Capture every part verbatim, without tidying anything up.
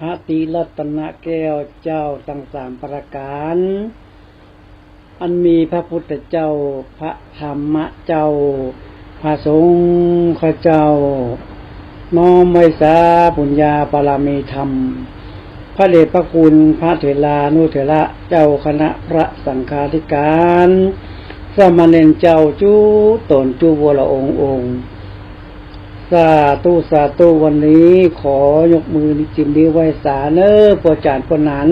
พระติรัตนแก้วเจ้าตังสามประก๋าน อันมีพระพุทธเจ้า พระธรรมเจ้า พระสงฆ์เจ้า น้อมไหว้สาปุญญาบารมีธรรม พระเดชพระคุณพระเถรานุเถระเจ้าคณะพระสังฆาธิการ สามเณรเจ้าจุ๊ต๋นจุ๊วรองค์องค์ สาธุ สาธุ วันนี้ขอยกมือจิมนิ้วไหว้สาเน้อป้อจ๋ารย์ป้อหนาน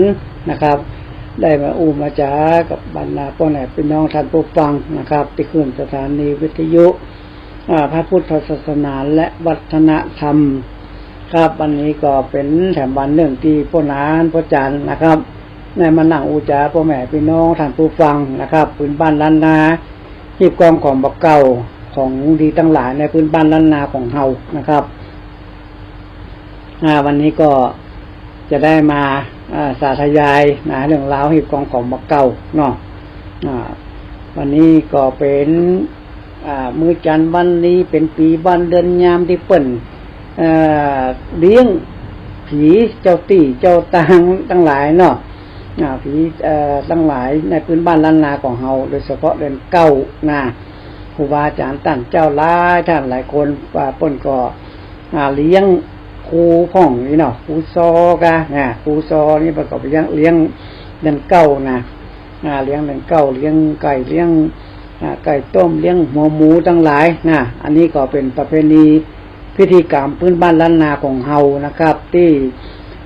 นะครับ ได้มาอู้มาจ๋ากับบรรดาป้อแม่ปี้น้องท่านผู้ฟังนะครับ ตี้คลื่นสถานีวิทยุ อ่า พระพุทธศาสนาและวัฒนธรรมครับ วันนี้ก็เป๋นแถมวันนึ่งตี้ป้อหนานป้อจ๋ารย์นะครับ ได้มานั่งอู้จ๋าป้อแม่ปี้น้องท่านผู้ฟังนะครับ ปื้นบ้านล้านนา ฮีบกองของบ่าเก่า ของดีตังหลายในปื้นบ้านล้านนาของเฮานะครับ อ่า วันนี้ก็จะได้มา อ่า สาธยายนะ เรื่องราวฮีบกองของบ่าเก่าเนาะ อ่า วันนี้ก็เป๋น อ่า มื้อจันทร์วันนี้เป๋นปี๋วันเดือนยามตี้เปิ้น เอ่อ เลี้ยงผีเจ้าตี้เจ้าตางตังหลายเนาะ อ่า ผี เอ่อ ตังหลายในปื้นบ้านล้านนาของเฮา โดยเฉพาะเดือนเก้านะ ครูบาอาจ๋ารย์ต้านเจ้าหลายต้านหลายคน อ่า เปิ้นก็ อ่า เลี้ยงครูพ่องนี่เนาะ ครูซอกะนะ ครูซอนี่เปิ้นก็ไปเลี้ยง เลี้ยงเดือนเก้านะ อ่า เลี้ยงเดือนเก้า เลี้ยงไก่ เลี้ยง อ่า ไก่ต้ม เลี้ยงหัวหมูตังหลายนะ อันนี้ก็เป๋นประเพณีพิธีกรรมปื้นบ้านล้านนาของเฮานะครับ ตี้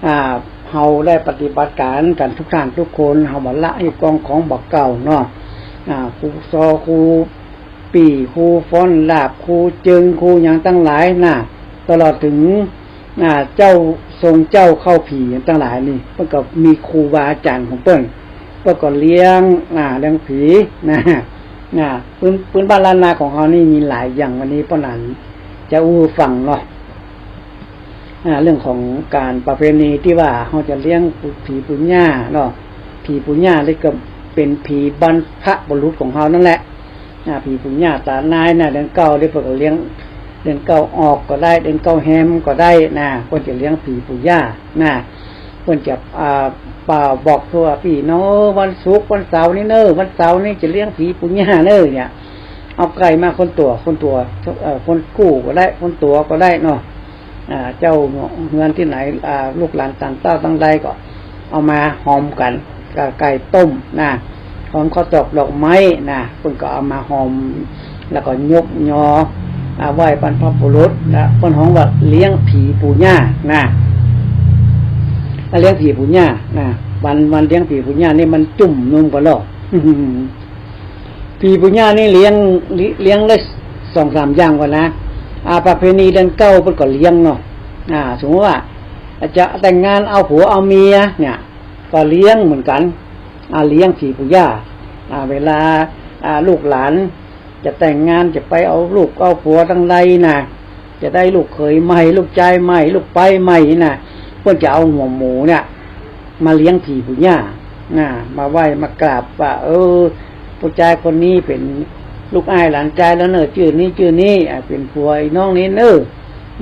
อ่า เฮาได้ปฏิบัติก๋านกั๋นทุกท่านทุกคน เฮาบ่ละฮีบกองของบ่าเก่าเนาะ อ่า ครูซอ ครูปี้ ครูฟ้อนลาบ ครูเจิง ครูหยังตังหลายนะ ตลอดเถิง อ่า เจ้าทรงเจ้าเข้าผีตังหลายนี่ เปิ้นก็มีครูบาอาจ๋ารย์ของเปิ้น เปิ้นก็เลี้ยง อ่า เลี้ยงผีนะ อ่า ปื้น ปื้นบ้านล้านนาของเฮานี่มีหลายอย่าง วันนี้ป้อหนานจะอู้หื้อฟังเนาะ อ่า เรื่องของก๋านประเพณีตี้ว่าเฮาจะเลี้ยงผีปู่ย่าเนาะ ผีปู่ย่านี่ก็เป๋นผีบรรพบุรุษของเฮานั่นแหละ อ่า ผีปู่ย่าต๋านายนะ เดือนเก้านี่เปิ้นก็เลี้ยง เดือนเก้าออกก็ได้ เดือนเก้าแฮมก็ได้นะ เปิ้นจะเลี้ยงผีปู่ย่านะ เปิ้นจะ อ่า เป่าบอกทั่วปี้น้อง วันศุกร์วันเสาร์นี่เน้อ วันเสาร์นี่จะเลี้ยงผีปู่ย่าเน้อเนี่ย เอาไก่มาคนตั๋ว คนตั๋ว เอ่อ คนกู้ก็ได้ คนตั๋วก็ได้เนาะ อ่า เจ้าเฮือนตี้ไหน อ่า ลูกหลานต้านเต้าตังใดก็เอามาหอมกั๋น กับไก่ต้มนะ หอมข้าวตอกดอกไม้นะ เปิ้นก็เอามาหอม แล้วก็ยกยอ อ่า ไหว้บรรพบุรุษนะ เปิ้นฮ้องว่าเลี้ยงผีปู่ย่านะ อ่า เลี้ยงผีปู่ย่านะ วัน วันเลี้ยงผีปู่ย่านี่มันจุ่มนึ่งก่อเนาะ ผีปู่ย่านี่เลี้ยง เลี้ยงได้สองสามอย่างก่อนนะ อ่า ประเพณีเดือนเก้าเปิ้นก็เลี้ยงเนาะ อ่า สมมุติว่าจะแต่งงานเอาผัวเอาเมียเนี่ย ก็เลี้ยงเหมือนกั๋น อ่า เลี้ยงผีปู่ย่า อ่า เวลา อ่า ลูกหลานจะแต่งงาน จะไปเอาลูกเอาผัวตังใดนะ จะได้ลูกเขยใหม่ ลูกจายใหม่ ลูกใป๊ใหม่นะ เปิ้นจะเอาหัวหมูเนี่ย มาเลี้ยงผีปู่ย่านะ มาไหว้มากราบว่า เออ ผู้จายคนนี้เป๋นลูกอ้ายหลานจายแล้วเน้อ จื้อนี้จื้อนี้ อ่า เป๋นผัวอีน้องนี้เน้อ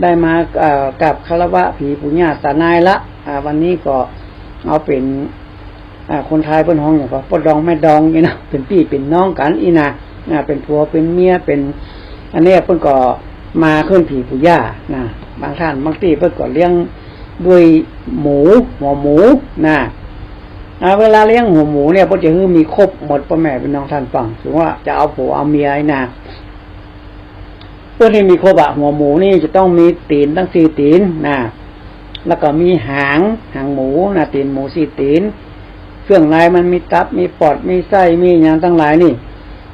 ได้มา เอ่อ กราบคารวะผีปู่ย่าต๋านายละ อ่า วันนี้ก็เอาเป๋น อ่า คนไทยเปิ้นฮ้องหยังก่อ ป้อดองแม่ดองนี่นะ เป๋นปี้เป๋นน้องกั๋นอี้นะ อ่า เป๋นผัวเป๋นเมีย เป๋น อันนี้เปิ้นก็มาขึ้นผีปู่ย่านะ บางท่านบางตี้เปิ้นก็เลี้ยงด้วยหมู หัวหมูนะ อ่า เวลาเลี้ยงหัวหมูเนี่ย เปิ้นจะหื้อมีครบหมด ป้อแม่ปี้น้องท่านฟัง สมมุติว่าจะเอาผัวเอาเมียนะ เปิ้นหื้อมีครบอะ หัวหมูนี่จะต้องมีตี๋นตังสี่ตี๋นนะ แล้วก็มีหาง หางหมูนะ ตี๋นหมูสี่ตี๋น เครื่องในมันมีตับ มีปอด มีไส้ มีหยังตังหลายนี่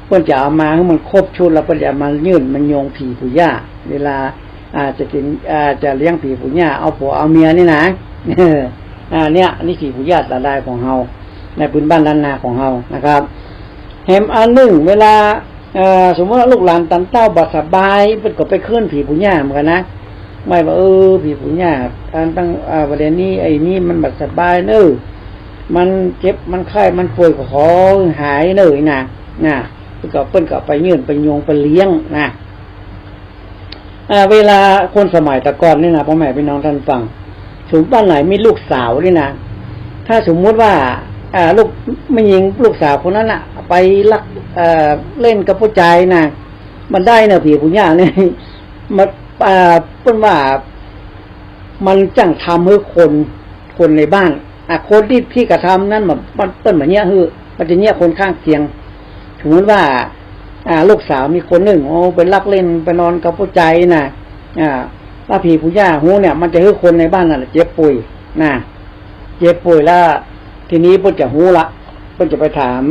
เปิ้นจะเอามาหื้อมันครบชุด แล้วเปิ้นจะเอามายื่นมาโยงผีปู่ย่า เวลา อ่า จะกิ๋น อ่า จะเลี้ยงผีปู่ย่า เอาผัวเอาเมียนี่นะ อ่า เนี่ย นี่ผีปู่ย่าต๋านายของเฮา ในปื้นบ้านล้านนาของเฮานะครับ แหมอันนึ่ง เวลา เอ่อ สมมุติว่าลูกหลานต้านเต้าบ่สบาย เปิ้นก็ไปขึ้นผีปู่ย่าเหมือนกั๋นนะ ไหว้ว่า เออ ผีปู่ย่า อันตัง อ่า ประเดี๋ยวนี้ไอ้นี่มันบ่สบายเน้อ มันเจ็บ มันไข้ มันป่วย ก็ขอหายเน้อนะ นะ เปิ้นก็ เปิ้นก็ไปยื่น ไปโยง ไปเลี้ยงนะ อ่า เวลาคนสมัยแต่ก่อนนี่นะ ป้อแม่ปี้น้องท่านฟัง สมมุติบ้านไหนมีลูกสาวนี่นะ ถ้าสมมุติว่า อ่า ลูก แม่ญิงลูกสาวคนนั้นน่ะ ไปลัก เอ่อ เล่นกับผู้จายนะ บ่ได้เน่อ ผีปู่ย่าเนี่ย มัน อ่า เปิ้นว่า มันจั่งทำหื้อคน คนในบ้าน อ่ะ คนตี้ ตี้กระทำนั้น มัน มัน เปิ้นบ่เยียะหื้อ มันจะเยียะคนข้างเคียง สมมุติว่า อ่า ลูกสาวมีคนนึ่ง โอ้ ไปลักเล่น ไปนอนกับผู้จายนะ อ่า ถ้าผีปู่ย่าฮู้เนี่ย มันจะหื้อคนในบ้านนั่นน่ะเจ็บป่วยนะ เจ็บป่วยแล้ว ทีนี้เปิ้นจะฮู้ละ เปิ้นจะไปถาม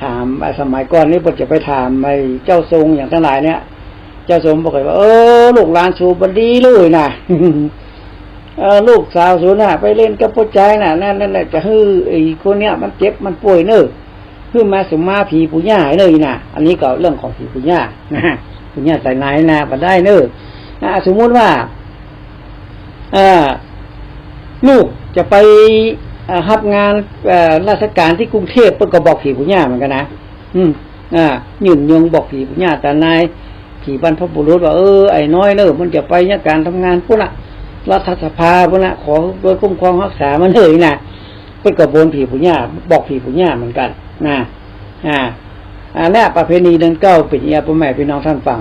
ถาม อ่า สมัยก่อนนี่เปิ้นจะไปถามไอ้เจ้าทรงอย่างตังหลายเนี่ย เจ้าทรงบอกว่า เออ ลูกหลานสูบ่ดีเลยนะ เออ ลูกสาวสูน่ะ ไปเล่นกับผู้จายน่ะ นั่น นั่นแหละ จะหื้อไอ้คนเนี้ยมันเจ็บมันป่วยเน่อ หื้อมาสุมมาผีปู่ย่าเน่ออีน่ะ อันนี้ก็เรื่องของผีปู่ย่านะ ปู่ย่าตายายนะ บ่ได้เน่อ อ่า สมมุติว่า เอ่อ ลูกจะไป เอ่อ ฮับงาน เอ่อ ราชการตี้กรุงเทพฯ เปิ้นก็บอกผีปู่ย่าเหมือนกั๋นนะ อืม อ่า ยื่นยงบอกผีปู่ย่าตายาย ผีบรรพบุรุษว่า เออ ไอ้น้อยเน่อ มันจะไปเยียะก๋านทำงานปู๊นน่ะ รัฐสภาปู๊นน่ะ ขอโดยคุ้มครองฮักษามันเน่ออีน่ะ เปิ้นก็บนผีปู่ย่า บอกผีปู่ย่าเหมือนกั๋นนะ อ่า อันเนี้ยประเพณีเดือนเก้าเป๋นเยียะ ป้อแม่ปี้น้องต้านฟัง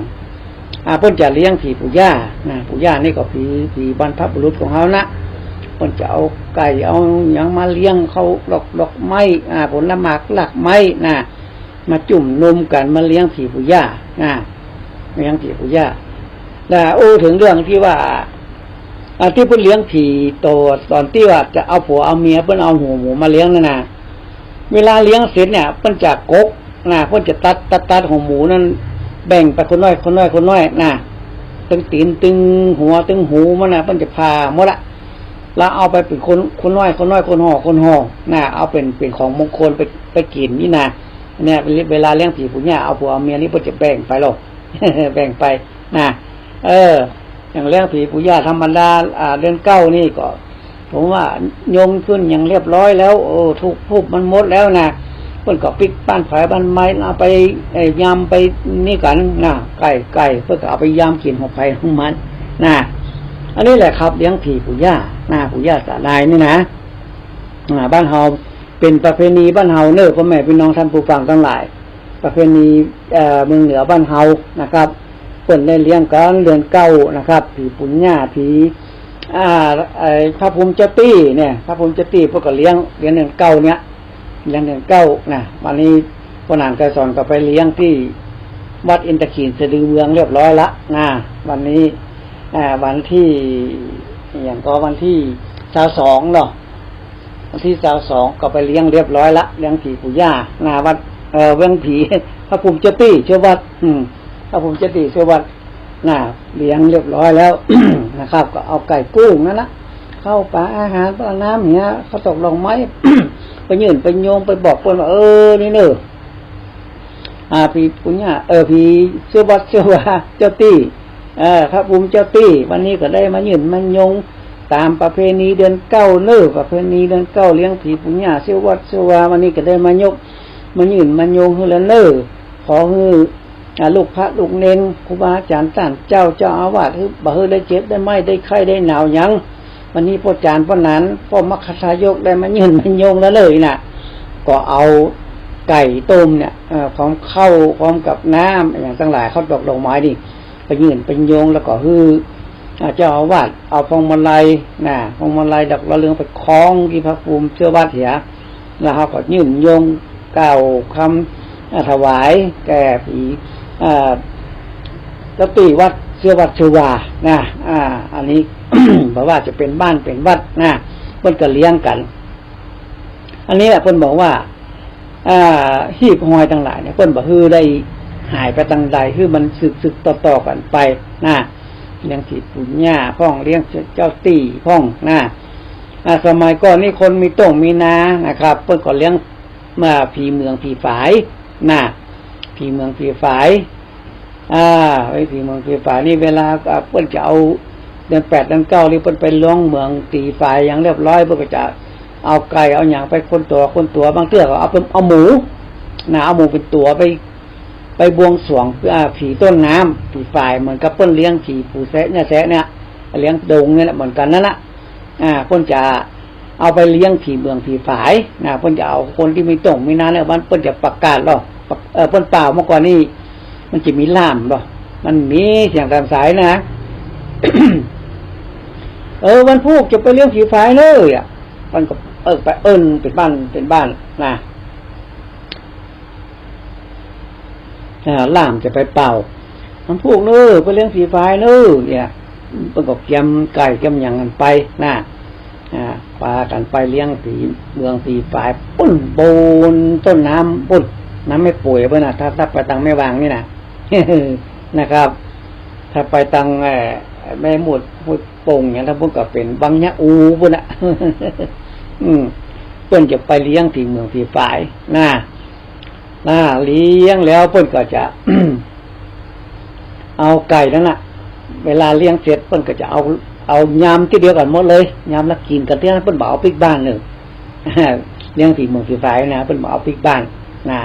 อ่า เปิ้นจะเลี้ยงผีปู่ย่านะ ปู่ย่านี่ก็ผี ผีบรรพบุรุษของเฮานะ เปิ้นจะเอาไก่เอาหยังมาเลี้ยง เข้าดอก ดอกไม้ อ่า ผลหมากรากไม้นะ มาจุ่มนมกั๋น มาเลี้ยงผีปู่ย่านะ เลี้ยงผีปู่ย่า แล้วอู้เถิงเรื่องตี้ว่า อ่า ตี้เปิ้นเลี้ยงผีต๋อน ต๋อนตี้ว่าจะเอาผัวเอาเมีย เปิ้นเอาหัวหมูมาเลี้ยงนั่นนะ เวลาเลี้ยงเสร็จเนี่ย เปิ้นจะกกนะ เปิ้นจะตัด ตัด ตัดหัวหมูนั้น แบ่งไปคนน้อย คนน้อย คนน้อยนะ ตึงตี๋น ตึงหัว ตึงหูมันนะ เปิ้นจะผ่าหมดละ แล้วเอาไปเป๋นคน คนน้อย คนน้อย คนห่อ คนห่อนะ เอาเป๋น เป๋นของมงคลไป ไปกิ๋นนี่นะ เนี่ย เวลาเลี้ยงผีปู่ย่า เอาผัวเอาเมียนี่เปิ้นจะแบ่งไปหรอก แบ่งไปนะ เออ อย่างเลี้ยงผีปู่ย่าธรรมดา อ่า เดือนเก้านี่ก็ ผมว่ายงขึ้นอย่างเรียบร้อยแล้ว โอ้ ธูป ธูปมันหมดแล้วนะ เปิ้นก็ปิ๊กบ้านไผบ้านมัน เอาไป เอ่อ ยำไปนี่กั๋นนะ ไก่ ไก่ เปิ้นก็เอาไปยำกิ๋นของไผของมันนะ อันนี้แหละครับ เลี้ยงผีปู่ย่านะ ปู่ย่าตายายนี่นะ อ่า บ้านเฮา เป๋นประเพณีบ้านเฮาเน่อ ป้อแม่ปี้น้องต้านผู้ฟังตังหลาย ประเพณี เอ่อ เมืองเหนือบ้านเฮานะครับ เปิ้นได้เลี้ยงกั๋นเดือนเก้านะครับ ผีปู่ย่า ผี อ่า ไอ้พระภูมิเจ้าตี้เนี่ย พระภูมิเจ้าตี้เปิ้นก็เลี้ยง เลี้ยงเดือนเก้าเนี่ย เลี้ยงเดือนเก้านะ วันนี้ป้อหนานไกรสอนก็ไปเลี้ยงตี้วัดอินทขีนสะดือเมืองเรียบร้อยละนะ วันนี้ อ่า วันตี้ อะหยังก็วันตี้ซาวสองเนาะ วันตี้ซาวสองก็ไปเลี้ยงเรียบร้อยละ เลี้ยงผีปู่ย่า นะ วัด เอ่อ เลี้ยงผี พระภูมิเจ้าตี้ เจ้าวัด อืม พระภูมิเจ้าตี้ เจ้าวัด นะ เลี้ยงเรียบร้อยแล้ว นะครับ ก็เอาไก่กุ้งนั่นนะ ข้าวป๋าอาหาร ปลาน้ำเหีย ข้าวตอกดอกไม้ ไปยื่นไปยง ไปบอกเปิ้นว่า เออ นี่เน่อ อ่า ผีปู่ย่า เออ ผีเจ้าวัดเจ้าวาเจ้าตี้ เออ พระภูมิเจ้าตี้ วันนี้ก็ได้มายื่นมายงต๋ามประเพณีเดือนเก้าเน่อ ประเพณีเดือนเก้าเลี้ยงผีปู่ย่าเจ้าวัดเจ้าวา วันนี้ก็ได้มายก มายื่นมายงหื้อแล้วเน่อ ขอหื้อ อ่า ลูกพระลูกเณร ครูบาอาจ๋ารย์ต้านเจ้า เจ้าอาวาส หื้อ บ่หื้อได้เจ็บได้ไม้ได้ไข้ได้หนาวหยัง วันนี้ป้อจ๋ารย์ป้อหนาน ป้อมัคคทายกได้มายื่นมายงแล้วเน่อนะ ก็เอาไก่ต้มเนี่ย เอ่อ พร้อมข้าว พร้อมกับน้ำ อะหยังตังหลาย ข้าวตอกดอกไม้นี่ ไปยื่นไปยง แล้วก็หื้อ อ่า เจ้าอาวาสเอาพวงมาลัยนะ พวงมาลัยดอกดาวเรืองไปคล้องตี้พระภูมิเจ้าวัดเหีย แล้วเฮาก็ยื่นยงกล่าวกำ อ่า ถวายแก่ผี อ่า เจ้าตี้วัดเจ้าวัดเจ้าวานะ อ่า อันนี้ บ่ว่าจะเป๋นบ้านเป๋นวัดนะ เปิ้นก็เลี้ยงกั๋น อันนี้แหละเปิ้นบอกว่า อ่า หีบฮอยตังหลายเนี่ย เปิ้นบ่หื้อได้หายไปตางใด หื้อมันสืบๆ ต่อๆ กั๋นไปนะ เลี้ยงผีปู่ย่าพ่อง เลี้ยงเจ้าตี้พ่องนะ อ่า สมัยก่อนนี่คนมีต้งมีนานะครับ เปิ้นก็เลี้ยง มาผีเหมืองผีฝายนะ ผีเหมืองผีฝาย อ่า ไอ้ผีเหมืองผีฝายนี่เวลา อ่า เปิ้นจะเอาเดือนแปดเดือนเก้านี่เปิ้นไปล่องเหมืองตี๋ฝายอย่างเรียบร้อย เปิ้นก็จะเอาไก่เอาหยังไปคนตั๋วคนตั๋ว บางเตื้อก็เอาไป เอาหมูนะ เอาหมูเป๋นตั๋วไป ไปบวงสรวง อ่า ผีต้นน้ำ ผีฝาย เหมือนกับเปิ้นเลี้ยงผีปู่แซะเนี่ย แซะเนี่ย เลี้ยงดงเนี่ยแหละ เหมือนกั๋นนั่นแหละ อ่า เปิ้นจะเอาไปเลี้ยงตี้เมืองตี้ฝายนะ เปิ้นจะเอาคนตี้มีต้งมีนาในบ้าน เปิ้นจะประกาศลอ เอ่อ เปิ้นเป่าเมื่อก่อนนี้ มันจะมีล่ามลอ มันมีเสียงต๋ามสายนะ เออ วันพูกจะไปเลี้ยงตี้ฝายเน่อ อ่ะ มันก็ เออ ไปเอิ้นเป๋นบ้านเป๋นบ้านนะ อ่า ล่ามจะไปเป่า วันพูกเน่อ ไปเลี้ยงตี้ฝายเน่อ เนี่ย เปิ้นก็เกียมไก่เกียมหยังกั๋นไปนะ อ่า ปากั๋นไปเลี้ยงตี้เมืองตี้ฝาย ปุ้น บนต้นน้ำปุ้น น้ำแม่ป่วยปุ้นนะ ถ้า ถ้าไปตางแม่วางนี่นะ นะครับ ถ้าไปตาง เอ่อ แม่หมุด ห้วยโป่งเนี่ย ตางปุ้นก็เป๋นวังยะอูปุ้นนะ อืม เปิ้นจะไปเลี้ยงตี้เมืองตี้ฝายนะ นะ เลี้ยงแล้วเปิ้นก็จะ เอาไก่นั้นน่ะ เวลาเลี้ยงเสร็จเปิ้นก็จะเอา เอายำตี้เดียวกั๋นหมดเลย ยำละกิ๋นกั๋นตี้นั้น เปิ้นบ่เอาปิ๊กบ้านเน่อ เลี้ยงตี้เมืองตี้ฝายนะ เปิ้นบ่เอาปิ๊กบ้านนะ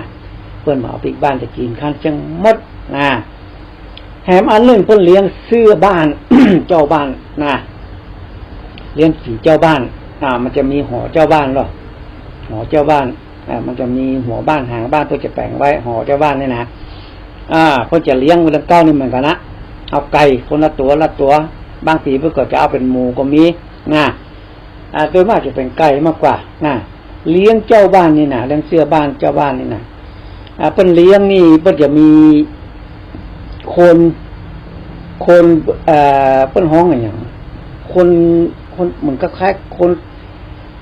เปิ้นบ่เอาปิ๊กบ้าน จะกิ๋นคันเชิงหมดนะ แถมอันนึ่งเปิ้นเลี้ยงเสื้อบ้าน เจ้าบ้านนะ เลี้ยงผีเจ้าบ้าน อ่า มันจะมีหอเจ้าบ้านลอ หอเจ้าบ้าน อ่า มันจะมีหัวบ้านหางบ้าน เปิ้นจะแป๋งไว้ หอเจ้าบ้านนี่นะ อ่า เปิ้นจะเลี้ยงไว้เรื่องเก้านี่เหมือนกั๋นนะ เอาไก่คนละตั๋วละตั๋ว บางตี้เปิ้นก็จะเอาเป๋นหมูก็มีนะ อ่า โดยมากจะเป๋นไก่มากกว่านะ เลี้ยงเจ้าบ้านนี่นะ เลี้ยงเสื้อบ้านเจ้าบ้านนี่นะ อ่า เปิ้นเลี้ยงนี่เปิ้นจะมีคน คน เอ่อ เปิ้นฮ้องอะหยัง คน คนเหมือนคล้ายๆ คน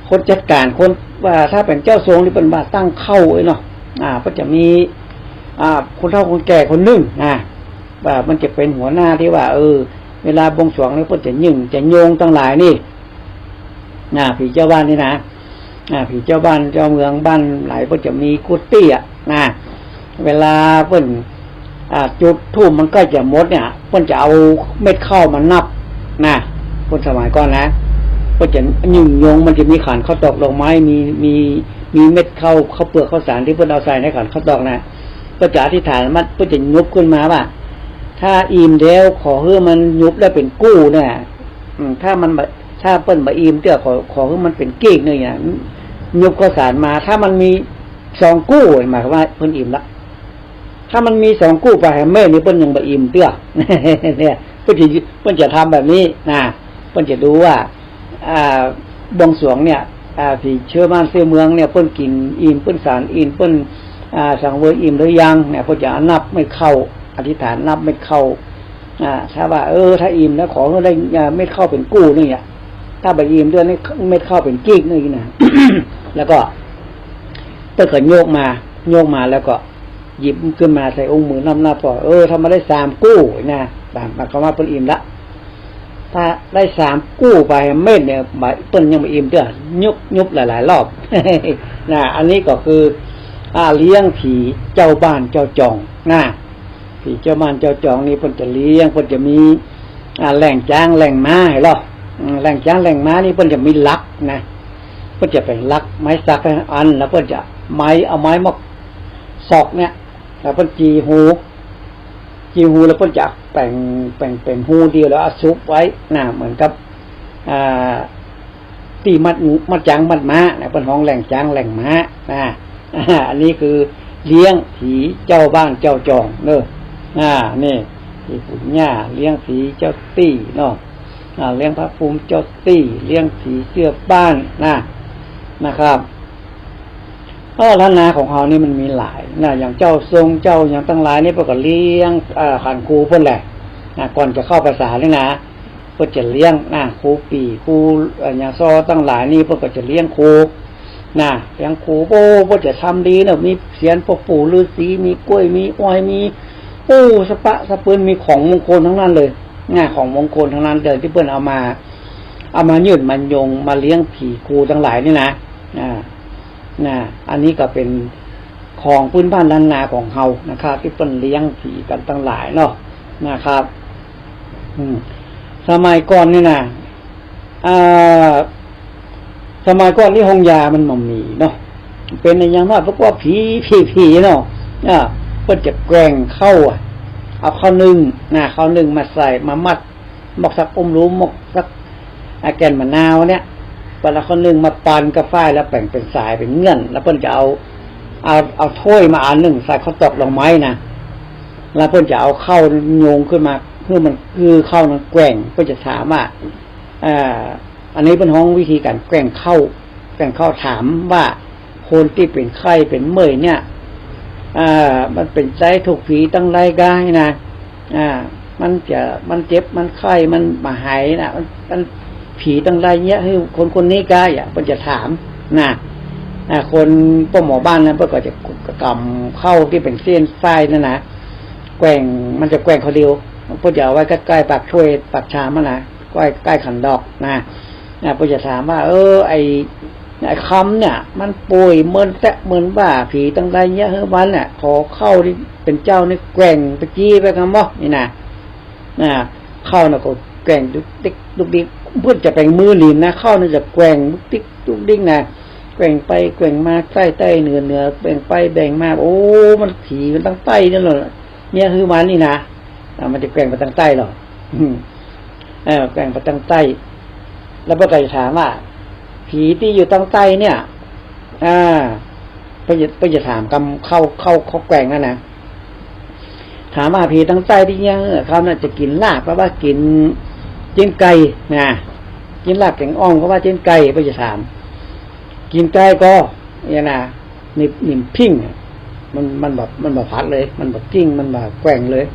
คนจัดก๋าน คน ว่าถ้าเป๋นเจ้าทรงนี่เปิ้นว่าตั้งเค้าเอ้ยเนาะ อ่า เปิ้นจะมี อ่า คนเฒ่าคนแก่คนนึ่งนะ ว่ามันจะเป๋นหัวหน้าตี้ว่า เออ เวลาบวงสรวงนี่เปิ้นจะยึ่งจะโยงตังหลายนี่ นะ ผีเจ้าบ้านนี่นะ อ่า ผีเจ้าบ้านเจ้าเมืองบ้านไหนเปิ้นจะมีกุฏิอะนะ เวลาเปิ้น อ่า จุดธูปมันใก้จะหมดเนี่ย เปิ้นจะเอาเม็ดข้าวมานับนะ คนสมัยก่อนนะ เปิ้นจะยึ่งโยง มันจะมีขันข้าวตอกดอกไม้ มี มี มีเม็ดข้าว ข้าวเปือกข้าวสารตี้เปิ้นเอาใส่ในขันข้าวตอกนะ เปิ้นจะอธิษฐาน มัน เปิ้นจะยุบขึ้นมาว่า ถ้าอิ่มแล้วขอหื้อมันยุบได้เป๋นกู้เนี่ย อืม ถ้ามันบ่ ถ้าเปิ้นบ่อิ่มเตื้อ ขอ ขอหื้อมันเป๋นกีกนึ่งเนี่ย ยุบข้าวสารมา ถ้ามันมีสองกู้ หมายความว่าเปิ้นอิ่มละ ถ้ามันมีสองกู้ไปแหมเม้นนี่เปิ้นยังบ่อิ่มเตื้อ เนี่ย เปิ้นจะ เปิ้นจะทำแบบนี้นะ เปิ้นจะดูว่า อ่า บวงสรวงเนี่ย อ่า ผีเจ้าบ้านเจ้าเมืองเนี่ย เปิ้นกิ๋นอิ่ม เปิ้นสานอิ่ม เปิ้น อ่า สังเวยอิ่มหรือยังเนี่ย เปิ้นจะนับเม็ดข้าว อธิษฐานนับเม็ดข้าว อ่า ถ้าว่า เออ ถ้าอิ่มแล้วขอหื้อได้ อ่า เม็ดข้าวเป๋นกู้นึ่งเนี่ย ถ้าบ่อิ่มเตื้อนี่เม็ดข้าวเป๋นกีกนึ่งนะ แล้วก็ เปิ้นก็ยกมา ยกมาแล้วก็หยิบขึ้นมาใส่อุ้งมือนับๆ ก็ เออ ถ้ามันได้สามกู้นะ หมายความว่าเปิ้นอิ่มละ ถ้าได้สามกู้ไปเม้นเนี่ย บ่ เปิ้นยังบ่อิ่มเตื้อ ยุบ ยุบหลายๆ รอบ นะ อันนี้ก็คือ อ่า เลี้ยงผีเจ้าบ้านเจ้าจองนะ ผีเจ้าบ้านเจ้าจองนี่เปิ้นจะเลี้ยง เปิ้นจะมี อ่า แล่งจ๊างแล่งม้า หันก่อ อืม แล่งจ๊างแล่งม้านี่เปิ้นจะมีหลักนะ เปิ้นจะเป๋นหลักไม้สักอัน แล้วเปิ้นจะไม้ เอาไม้มาสอกเนี่ย แล้วเปิ้นจี่หู จี่หูแล้วเปิ้นจะแป๋ง แป๋งเป๋นฮูเดียวแล้วเอาซุบไว้นะ เหมือนกับ อ่า ตี้มัด มัดจ๊างมัดม้านะ เปิ้นฮ้องแล่งจ๊างแล่งม้านะ อันนี้คือเลี้ยงผีเจ้าบ้านเจ้าจองเนาะ อ่า นี่ ผีปู่ย่า เลี้ยงผีเจ้าตี้เนาะ อ่า เลี้ยงพระภูมิเจ้าตี้ เลี้ยงผีเสื้อบ้านนะ นะครับ เออ ล้านนาของเฮานี่มันมีหลายนะ อย่างเจ้าทรงเจ้าหยังตังหลายนี่เปิ้นก็เลี้ยง เอ่อ ขันครูเปิ้นแหละนะ ก่อนจะเข้าพรรษานี่นะ เปิ้นจะเลี้ยงนะ ครูปี่ ครู เอ่อ หยังซอตังหลายนี่เปิ้นก็จะเลี้ยงครูนะ เลี้ยงครู โอ้ เปิ้นจะทำดีเนาะ มีเศียรพ่อปู่ฤๅษี มีกล้วย มีอ้อย มี โอ้ สะปะสะปืน มีของมงคลตังนั้นเลยนะ ของมงคลตังนั้นเลยตี้เปิ้นเอามา เอามายื่นมาโยงมาเลี้ยงผีครูตังหลายนี่นะ อ่า นะ อันนี้ก็เป๋นของพื้นบ้านล้านนาของเฮานะครับ ตี้เปิ้นเลี้ยงผีกั๋นตังหลายเนาะ นะครับ อืม สมัยก่อนนี่นะ อ่า สมัยก่อนนี่โฮงยามันบ่มีเนาะ เป๋นอะหยังมา เปิ้นว่าผี ผี ผีเนาะ อ่า เปิ้นจะแกว่งข้าวอะ เอาข้าวนึ่งนะ ข้าวนึ่งมาใส่ มามัด หมวกสักอุ้มรูม หมวกสัก อ่า แก่นมะนาวเนี่ย เปิ้นเอาข้าวนึ่งมาปั่นกับฝ้ายแล้วแป๋งเป๋นสายเป๋นเงื่อน แล้วเปิ้นจะเอา เอา เอาถ้วยมาอันนึ่งใส่ข้าวตอกดอกไม้นะ แล้วเปิ้นจะเอาข้าวโยงขึ้นมา หื้อมัน หื้อข้าวนั้นแกว่ง เปิ้นจะถามว่า อ่า อันนี้เปิ้นฮ้องวิธีก๋านแกว่งข้าว แกว่งข้าว ถามว่า คนตี้เป๋นไข้เป๋นเมื่อยเนี่ย อ่า มันเป๋นใจ๊ถูกผีตังหลายกานะ อ่า มันจะ มันเจ็บ มันไข้ มันบ่หายนะ มัน มัน ผีตังหลายเนี่ย หื้อคนคนนี้กา อ่ะ เปิ้นจะถามนะ อ่า คนป้อหมอบ้านนั้น เปิ้นก็จะก๋ำข้าวตี้เป๋นเส้นฝ้ายนั่นนะ แกว่ง มันจะแกว่งคนเดียว เปิ้นจะเอาไว้ใก้ๆ ปากถ้วย ปากชามหั้นนะ ใก้ๆ ขันดอกนะ อ่า เปิ้นจะถามว่า เออ ไอ้ ไอ้คำเนี่ย มันป่วยเมินแต๊เหมือนว่าผีตังหลายเนี่ย หื้อมันน่ะ ขอข้าวตี้เป๋นเจ้านี่แกว่งไปจี้ไปกำบ่ นี่นะ อ่า ข้าวน่ะก็แกว่งดุกดิกดุกดิก เปิ้นจะแป๋งมือหนิมนะ ข้าวน่ะจะแกว่งดุกดิกดุกดิกนะ แกว่งไปแกว่งมา ใต้ใต้เหนือเหนือ แบ่งไปแบ่งมา โอ้ มันผีมันตังใต้นั่นแหละ เนี่ย หื้อมันนี่นะ อ่า มันจะแกว่งไปตังใต้หรอ อืม เออ แกว่งไปตังใต้ แล้วเปิ้นก็จะถามว่า ผีตี้อยู่ตังใต้เนี่ย อ่า เปิ้นจะ เปิ้นจะถามกำข้าว ข้าว ข้าวแกว่งนั่นนะ ถามว่าผีตังใต้ตี้เนี่ย เออ เขาน่ะจะกิ๋นลาบ แปลว่ากิ๋น กิ๋นไก่นะ กิ๋นลาบแก๋งอ่อม แปลว่ากิ๋นไก่ เปิ้นจะถาม กิ๋นไก่ก่อ เนี่ยนะ นี่ นี่ปิ้งอะ มัน มันแบบ มันบ่ผัดเลย มันบ่ปิ้ง มันบ่แกว่งเลย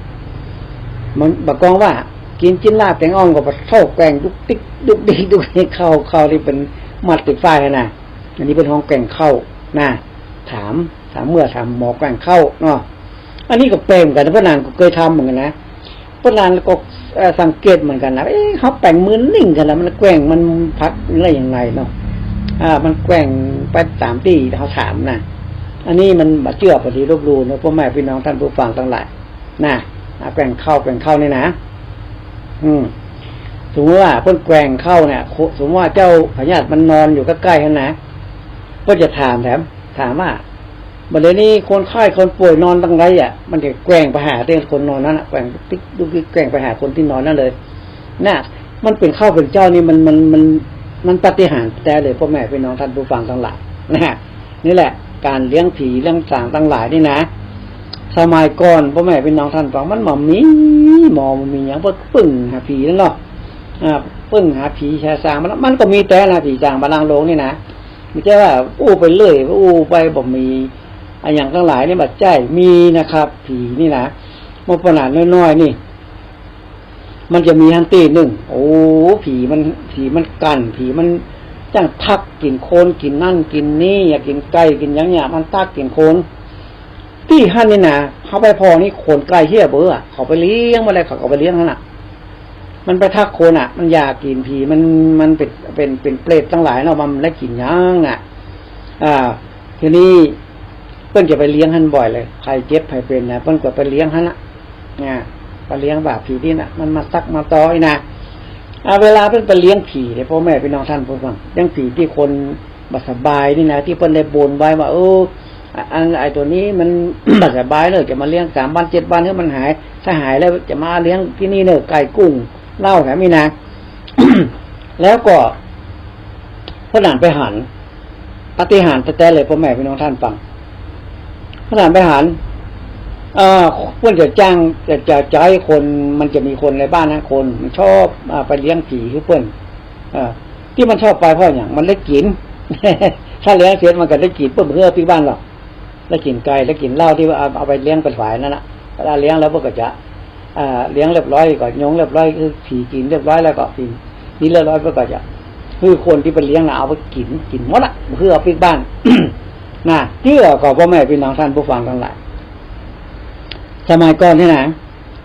มันบ่กองว่า กิ๋น กิ๋นลาบแก๋งอ่อมก็บ่เท่าแกว่งดุกดิกดุกดิกดุกดิก ข้าว ข้าวตี้เปิ้นมัดติดฝ้ายนะ อันนี้เปิ้นฮ้องแกว่งข้าวนะ ถาม ถามเมื่อ ถามหมอแกว่งข้าวเนาะ อันนี้ก็แป๋งเหมือนกั๋น ป้อหนานก็เกยทำเหมือนกั๋นนะ ป้อหนานก็ เอ่อ สังเกตเหมือนกั๋นนะ เอ๊ะ เฮาแป๋งมือนิ่งกั๋นนะ มันแกว่ง มันผัด มันอะไรยังไงเนาะ อ่า มันแกว่งไปต๋ามตี้เฮาถามนะ อันนี้มันบ่เจื้อบ่ดีลบหลู่เนาะ ป้อแม่ปี้น้องต้านผู้ฟังตังหลายนะ อ่า แกว่งข้าว แกว่งข้าวนี่นะ อืม สมมุติว่าเปิ้นแกว่งข้าวเนี่ย สมมุติว่าเจ้าพญาติมันนอนอยู่ใก้ๆ หั้นนะ เปิ้นจะถามแถม ถามว่า บ่าเดี่ยวนี้คนไข้คนป่วยนอนตังใดอะ มันจะแกว่งไปหาตี้คนนอนนั้นอะ แกว่งติ๊กดุกดิก แกว่งไปหาคนตี้นอนนั้นเลย น่ะ มันเป๋นข้าวเป๋นเจ้านี่มัน มัน มัน มันปาฏิหาริย์แต๊เลย ป้อแม่ปี้น้องต้านผู้ฟังตังหลาย นะ นี่แหละ ก๋านเลี้ยงผีเลี้ยงสางตังหลายนี่นะ สมัยก่อน ป้อแม่ปี้น้องต้านฟัง มันบ่มีหมอ บ่มีหยัง เปิ้นปึ้งหาผีนั่นเนาะ อ่า ปึ้งหาผีหาสางมาแล้ว มันก็มีแต๊นะ ผีสางบาลางโลงนี่นะ บ่ใจ้ว่าอู้ไปเรื่อย อู้ไปบ่มีอะหยังตังหลายนี่ บ่ใจ้ มีนะครับ ผีนี่นะ เมื่อป้อหนานน้อยๆ นี่ มันจะมีหั้นตี้นึ่ง โอ้ ผีมัน ผีมันกั๋น ผีมันจ้างตั๊กกิ๋นคน กิ๋นนั่นกิ๋นนี่ อยากกิ๋นไก่กิ๋นหยังเนี่ย มันตั๊กกิ๋นคน ตี้หั้นนี่นะ เฮาไปผ่อนี่คนใก้เฮี้ยเบ้ออะ เขาไปเลี้ยงมาแล้ว เขาก็ไปเลี้ยงหั้นน่ะ มันไปตั๊กคนอะ มันอยากกิ๋น ผีมัน มันเป๋น เป๋น เป๋นเปรตตังหลายเนาะ มันได้กิ๋นหยังอะ อ่า ทีนี้เปิ้นจะไปเลี้ยงหั้นบ่อยเลย ใผเจ็บใผเป๋นนะ เปิ้นก็ไปเลี้ยงหั้นน่ะ นะ ไปเลี้ยงบ่าผีตี้น่ะ มันมาตั๊กมาตออีกนะ อ่า เวลาเปิ้นไปเลี้ยงผีเนี่ย ป้อแม่ปี้น้องต้านผู้ฟัง อย่างผีตี้คนบ่สบายนี่นะ ตี้เปิ้นได้บนไว้ว่า เออ อัน ไอ้ตั๋วนี้มัน บ่สบายเน่อ จะมาเลี้ยงสามวันเจ็ดวันหื้อมันหาย ถ้าหายแล้วจะมาเลี้ยงตี้นี่เน่อ ไก่กุ้ง เหล้าแถมนี่นะ แล้วก็ ป้อหนานไปหัน ปาฏิหาริย์แต๊ๆ เลย ป้อแม่ปี้น้องต้านฟัง ป้อหนานไปหัน เอ่อ เปิ้นจะจ้าง จะ จะ จะใจ๊คน มันจะมีคนในบ้านนะ คนมันชอบ อ่า ไปเลี้ยงผีหื้อเปิ้น เอ่อ ตี้มันชอบไปเพราะหยัง มันได้กิ๋น ถ้าเลี้ยงเสร็จมันก็ได้กิ๋น เปิ้นบ่หื้อปิ๊กบ้านหรอก ได้กิ๋นไก่ ได้กิ๋นเหล้าตี้ว่าเอา เอาไปเลี้ยงไปถวายนั่นน่ะ เวลาเลี้ยงแล้วเปิ้นก็จะ อ่า เลี้ยงเรียบร้อยก็โยงเรียบร้อย หื้อผีกิ๋นเรียบร้อยแล้วก็ ผี นี่เรียบร้อยเปิ้นก็จะ หื้อคนตี้เปิ้นเลี้ยงน่ะเอาไปกิ๋น กิ๋นหมดอะ บ่หื้อปิ๊กบ้าน นะ เจื้อก่อ ป้อแม่ปี้น้องต้านผู้ฟังตังหลาย สมัยก่อนนี่นะ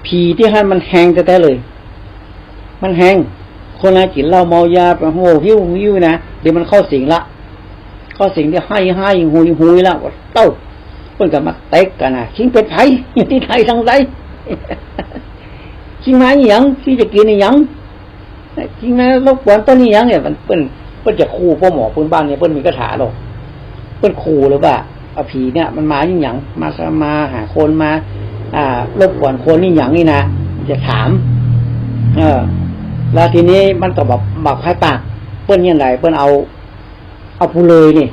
ผีตี้หั้นมันแฮงแต๊ๆ เลย มันแฮง คนไหนกิ๋นเหล้าเมายาไป โห หิ้ว หิ้วนะ เดี๋ยวมันเข้าสิงละ เข้าสิงเดี๋ยวไห้ ไห้ หุย หุยละ ว่าเต้า เปิ้นก็มาเต๊กกั๋นนะ คิงเป๋นใผ อยู่ตี้ใดตังใด คิงมาอะหยัง คิงจะกิ๋นอะหยัง คิงมารบกวนเปิ้นอะหยังเนี่ย มันเปิ้น เปิ้นจะขู่ ป้อหมอพื้นบ้านเนี่ย เปิ้นมีคาถาหรอก เปิ้นขู่เลยว่า เอาผีเนี่ยมันมาอะหยัง มา มาหาคน มา อ่า รบกวนคนอะหยังนี่นะ จะถาม เออ แล้วทีนี้มันก็แบบ แบบใค่ปาก เปิ้นเยียะใด เปิ้นเอา เอาปูเลยนี่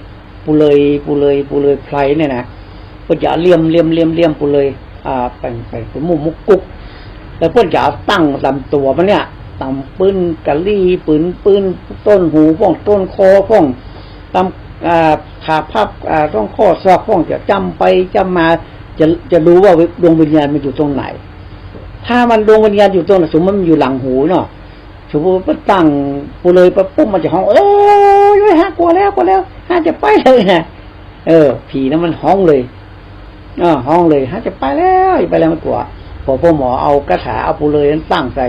ปูเลย ปูเลย ปูเลยไพรเนี่ยนะ เปิ้นจะเลี่ยม เลี่ยม เลี่ยม เลี่ยมปูเลย อ่า แป๋ง แป๋ง เป๋นหมู่มุกกุ๊ก แล้วเปิ้นจะเอาตั้งต๋ามตั๋วมันเนี่ย ต๋ามปื้นกะหรี่ ปื้น ปื้นต้นหูพ่อง ต้นคอพ่อง ต๋าม อ่า ขาพับ อ่า ต้นข้อศอกพ่อง จะจ้ำไปจ้ำมา จะ จะดูว่าดวงวิญญาณมันอยู่ตรงไหน ถ้ามันดวงวิญญาณอยู่ตรงไหน สมมุติมันอยู่หลังหูเนาะ สมมุติว่าตั้งปูเลยไปปุ๊บ มันจะฮ้อง โอ๊ย โอ๊ย ห้ากั๋วแล้ว กั๋วแล้ว ห้าจะไปแล้วนะ เออ ผีนั้นมันฮ้องเลย เออ ฮ้องเลย ห้าจะไปแล้ว จะไปแล้ว มันกั๋ว พอพ่อหมอเอากระถา เอาปูเลยนั้นตั้งใส่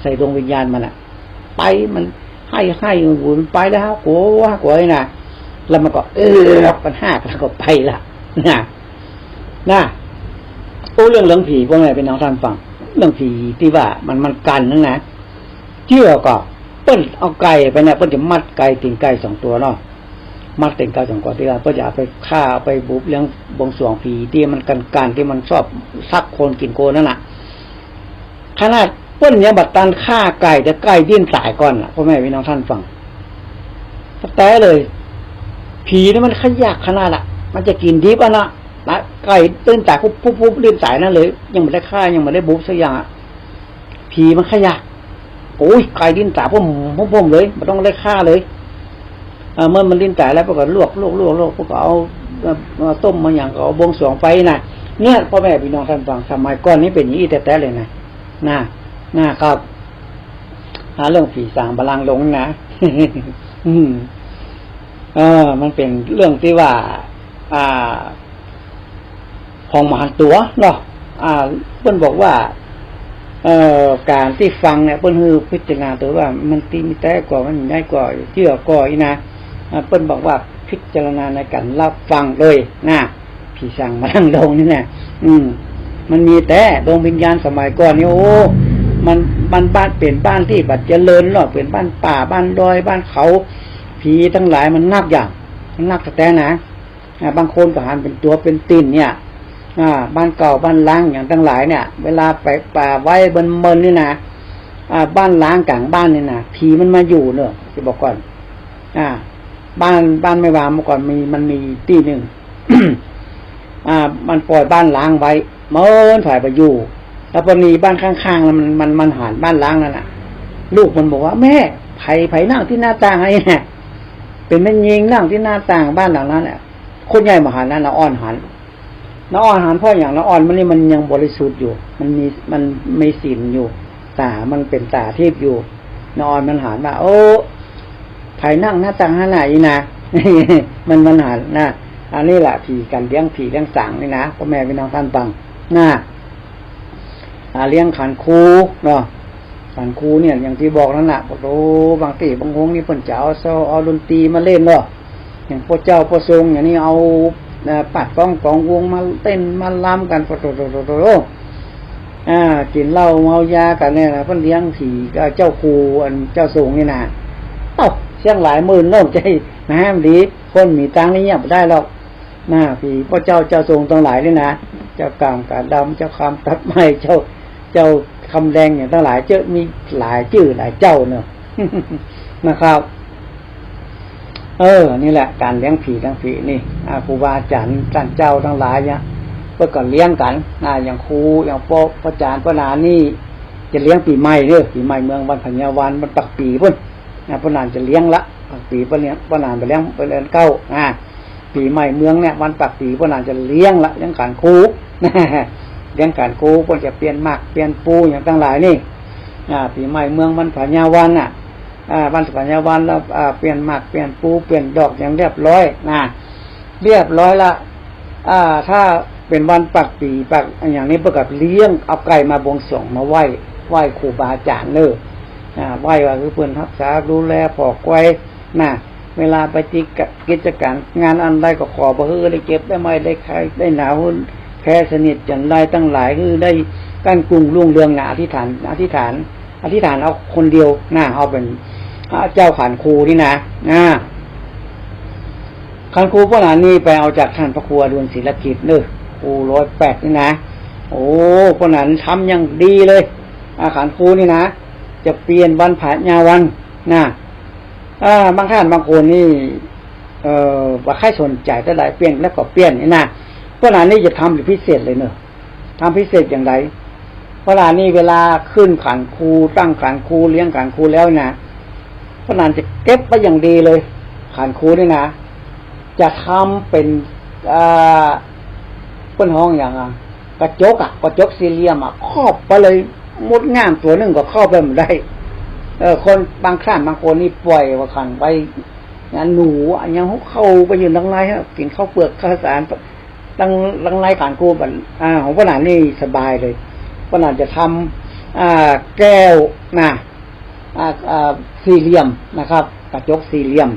ใส่ดวงวิญญาณมันอะ ไป มันไห้ ไห้ โอ้โห มันไปแล้ว ห้ากั๋ว ห้ากั๋วเลยนะ แล้วมันก็ เออ มันห้า แล้วก็ไปละ นะ นะ โอ้ เรื่อง เรื่องผี พ่อแม่พี่น้องท่านฟัง เรื่องผีตี้ว่ามัน มันกั๋นนั้นนะ เจื้อก่อ เปิ้นเอาไก่ไปเนี่ย เปิ้นจะมัดไก่ ตี๋นไก่สองตั๋วเนาะ มัดตี๋นไก่สองตั๋ว ตี้ว่าเปิ้นจะเอาไปฆ่า เอาไปบุบเลี้ยงบวงสรวงผีตี้มันกั๋นๆ ตี้มันชอบซักคนกิ๋นคนนั่นน่ะ ขนาดเปิ้นยังบ่ตันฆ่าไก่ แต่ไก่ดิ้นต๋ายก่อนน่ะ พ่อแม่พี่น้องท่านฟัง แต๊เลย ผีนี่มันขยักขนาดอะ มันจะกิ๋นดิบอะนะ นะ ไก่ดิ้นต๋ายปุ๊บปุ๊บปุ๊บ ดิ้นต๋ายนั้นเลย ยังบ่ได้ฆ่า ยังบ่ได้บุบสักอย่างอะ ผีมันขยัก โอ๊ย ไก่ดิ้นต๋าย ผม ผม ผมเลย บ่ต้องได้ฆ่าเลย อ่า เมื่อมันดิ้นต๋ายแล้ว เปิ้นก็ลวก ลวก ลวก ลวก เปิ้นก็เอา เอ่อ มาต้มมาหยัง ก็เอาบวงสรวงไปน่ะ เนี่ย พ่อแม่พี่น้องท่านฟัง สมัยก่อนนี่เป๋นอย่างอี้แต๊ๆ เลยนะ นะ นะครับ อ่า เรื่องผีสางบาลังก์ลงนะ อืม เออ มันเป๋นเรื่องตี้ว่า อ่า ของมหันต์ตั๋วเนาะ อ่า เปิ้นบอกว่า เอ่อ ก๋านตี้ฟังเนี่ย เปิ้นหื้อพิจารณาตั๋วว่ามันตี้มีแต๊ก่อ มันมีน้อยก่อ เจื้อก่ออี้นะ อ่า เปิ้นบอกว่าพิจารณาในก๋านฮับฟังโดยนะ ผีสางบาลังก์ลงนี่นะ อืม มันมีแต๊ ดวงวิญญาณสมัยก่อนนี่ โอ้ มัน มันบ้าน เป๋นบ้านตี้บ่เจริญเนาะ เป๋นบ้านป่า บ้านดอย บ้านเขา ผีตังหลายมันนักอย่าง มันนักแต๊ๆ นะ อ่า บางคนก็หันเป๋นตั๋วเป๋นตี๋นเนี่ย อ่า บ้านเก่าบ้านล้างอย่างตังหลายเนี่ย เวลาไปป่าไว้เมินๆ นี่นะ อ่า บ้านล้างก๋างบ้านนี่นะ ผีมันมาอยู่เนาะ จะบอกก่อน อ่า บ้าน บ้านแม่วางเมื่อก่อนมี มันมีตี้นึ่ง อ่า มันปล่อยบ้านล้างไว้ เมินผายไปอยู่ แล้วปะนีบ้านข้างๆ มัน มัน มันหันบ้านล้างนั่นน่ะ ลูกมันบอกว่า แม่ ใผ ใผนั่งตี้หน้าต่างไอ้เนี่ย เป๋นแม่ญิงนั่งตี้หน้าต่างบ้านหลังนั้นแหละ คนใหญ่บ่หันนะ น้าอ่อนหัน น้าอ่อนหัน เพราะอย่างน้าอ่อนมันนี่มันยังบริสุทธิ์อยู่ มันมี มันมีศีลอยู่ ต๋ามันเป๋นต๋าทิพย์อยู่ น้าอ่อนมันหันว่า โอ้ ใผนั่งหน้าต่างหั้นน่ะ อี้นะ มัน มันหันนะ อันนี้แหละผี ก๋านเลี้ยงผีเลี้ยงสางนี่นะ พ่อแม่พี่น้องท่านฟังนะ อ่า เลี้ยงขันครูเนาะ ขันครูเนี่ย อย่างตี้บอกนั่นน่ะ โอ้โห บางตี้บางโฮงนี่เปิ้นจะเอาซาว เอาดนตรีมาเล่นเนาะ อย่างป้อเจ้าป้อทรงอย่างนี้เอา เอ่อ ปัดก้องป๋องวงมาเต้นมาลำกั๋น โอ้โห อ่า กิ๋นเหล้าเมายากั๋นเนี่ยนะ เปิ้นเลี้ยงผีกับเจ้าครู อันเจ้าทรงนี่นะ เอ้า เสี้ยงหลายหมื่นเนาะ ใจ้ นะ มันดี คนมีตังค์นี่เยียะบ่ได้หรอก นะ ผีป้อเจ้าเจ้าทรงตังหลายนี่นะ เจ้ากามกาดำ เจ้าคำตัดไม้ เจ้า เจ้าคำแดงอย่างตังหลาย เจ้า มีหลายจื้อหลายเจ้าเนาะ นะครับ เออ นี่แหละ ก๋านเลี้ยงผีเลี้ยงผีนี่ อ่า ครูบาอาจ๋ารย์ต้านเจ้าตังหลายเนี่ย เปิ้นก็เลี้ยงกั๋น อ่า อย่างครู อย่างป้อ ป้อจ๋ารย์ ป้อหนานนี่ จะเลี้ยงปี๋ใหม่เด้อ ปี๋ใหม่เมือง วันพญาวัน วันปากปี๋ปู๊น อ่า ป้อหนานจะเลี้ยงละ ปากปี๋ป้อเลี้ยง ป้อหนานไปเลี้ยง ไปเดือนเก้า อ่า ปี๋ใหม่เมืองเนี่ย วันปากปี๋ป้อหนานจะเลี้ยงละ เลี้ยงขันครู เลี้ยงขันครู เปิ้นจะเปลี่ยนหมาก เปลี่ยนปู อย่างตังหลายนี่ อ่า ปี๋ใหม่เมือง วันพญาวันน่ะ อ่า วันพญาวันแล้ว อ่า เปลี่ยนหมาก เปลี่ยนปู เปลี่ยนดอกอย่างเรียบร้อยนะ เรียบร้อยละ อ่า ถ้าเป๋นวันปากปี๋ ปาก อย่างนี้ เปิ้นก็เลี้ยง เอาไก่มาบวงสรวง มาไหว้ ไหว้ครูบาอาจ๋ารย์เน่อ อ่า ไหว้ว่าคือเปิ้นฮักษาดูแลผ่อควายนะ เวลาไปกิจกะ กิจก๋านงานอันใดก็ขอบ่หื้อได้เจ็บได้ไม้ได้ไข้ได้หนาว แคลสนิทจั๋นไรตังหลาย หื้อได้กั้นกุ้งรุ่งเรืองนะ อธิษฐาน อธิษฐาน อธิษฐานเอาคนเดียวนะ เอาเป๋น อ่า เจ้าขันครูนี่นะ อ่า ขันครูป้อหนานนี่ไปเอาจากต้านพระครูอดุลศิลกิจเน่อ ครูร้อยแปดนี่นะ โอ้ ป้อหนานทำอย่างดีเลย อ่า ขันครูนี่นะ จะเปลี่ยนวันพระยาวันนะ อ่า บางท่านบางคนนี่ เอ่อ บ่ใค่สนใจ๋เต้าใด เปลี่ยนแล้วก็เปลี่ยนนี่นะ เพราะหน้านี้จะทำพิเศษเลยเนาะ ทำพิเศษอย่างใด เพราะหน้านี้เวลาขึ้นขันครู ตั้งขันครู เลี้ยงขันครูแล้วนะ เพราะหน้าจะเก็บไว้อย่างดีเลย ขันครูนี่นะ จะทำเป๋น อ่า เปิ้นฮ้องหยังอะ กระจกอะ กระจกสี่เหลี่ยมอะ ครอบไปเลย มดงามตั๋วนึ่งก็เข้าไปบ่ได้ เออ คนบางครั้นบางคนนี่ป่อยว่าขันไป หนูอะ ยังเข้าไปอยู่ตังในฮะ กิ๋นข้าวเปือกข้าวสาร ตัง ตังในขันครูบัด อ่า ของป้อหนานนี่สบายเลย ป้อหนานจะทำ อ่า แก้วนะ อ่า อ่า สี่เหลี่ยมนะครับ กระจกสี่เหลี่ยม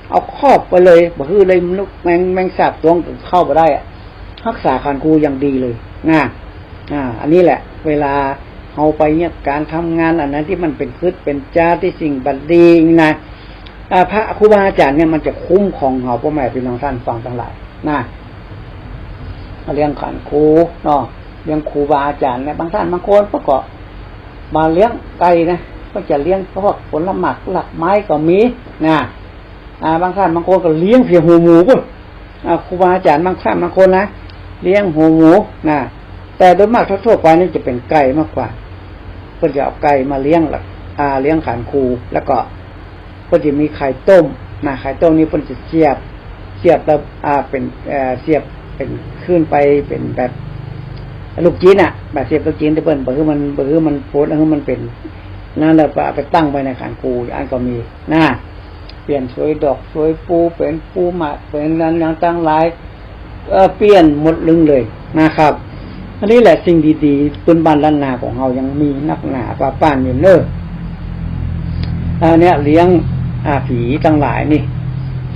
เอาครอบไปเลย บ่หื้อเลยนกแมง แมงสาบตวงเข้าบ่ได้อะ ฮักษาขันครูอย่างดีเลยนะ อ่า อันนี้แหละ เวลาเฮาไปเยียะก๋านทำงานอันไหนตี้มันเป๋นคริสต์เป๋นจ๊าดตี้สิ่งบ่ดีนี่นะ อ่า พระครูบาอาจ๋ารย์เนี่ยมันจะคุ้มครองเฮา ป้อแม่ปี้น้องต้านฟังตังหลายนะ เลี้ยงขันครูเนาะ เลี้ยงครูบาอาจ๋ารย์เนี่ย บางต้านบางคนเปิ้นก็บ่เลี้ยงไก่นะ เปิ้นจะเลี้ยงพวกผลหมากรากไม้ก็มีนะ อ่า บางต้านบางคนก็เลี้ยงเสียหัวหมูปู้น อ่า ครูบาอาจ๋ารย์บางต้านบางคนนะ เลี้ยงหัวหมูนะ แต่โดยมากทั่วๆ ไปนี่จะเป๋นไก่มากกว่า เปิ้นจะเอาไก่มาเลี้ยงละ อ่า เลี้ยงขันครู แล้วก็เปิ้นจะมีไข่ต้มนะ ไข่ต้มนี่เปิ้นจะเสียบ เสียบแล้ว อ่า เป๋น เอ่อ เสียบเป๋นขึ้นไปเป๋นแบบลูกจิ๊นอะ แบบเสียบลูกจิ๊นตี้เปิ้น บ่หื้อมัน บ่หื้อมันปน หื้อมันเป๋นนั่น แล้วก็เอาไปตั้งไว้ในขันครู อันก็มีนะ เปลี่ยนสวยดอกสวยปูเป๋นปูหมากเป๋นอันหยังตังหลาย เอ่อ เปลี่ยนหมดลึงเลยนะครับ อันนี้แหละสิ่งดีๆ ปื้นบ้านล้านนาของเฮายังมีนักหนาปาป้านอยู่เน้อ อันเนี้ยเลี้ยง อ่า ผีตังหลายนี่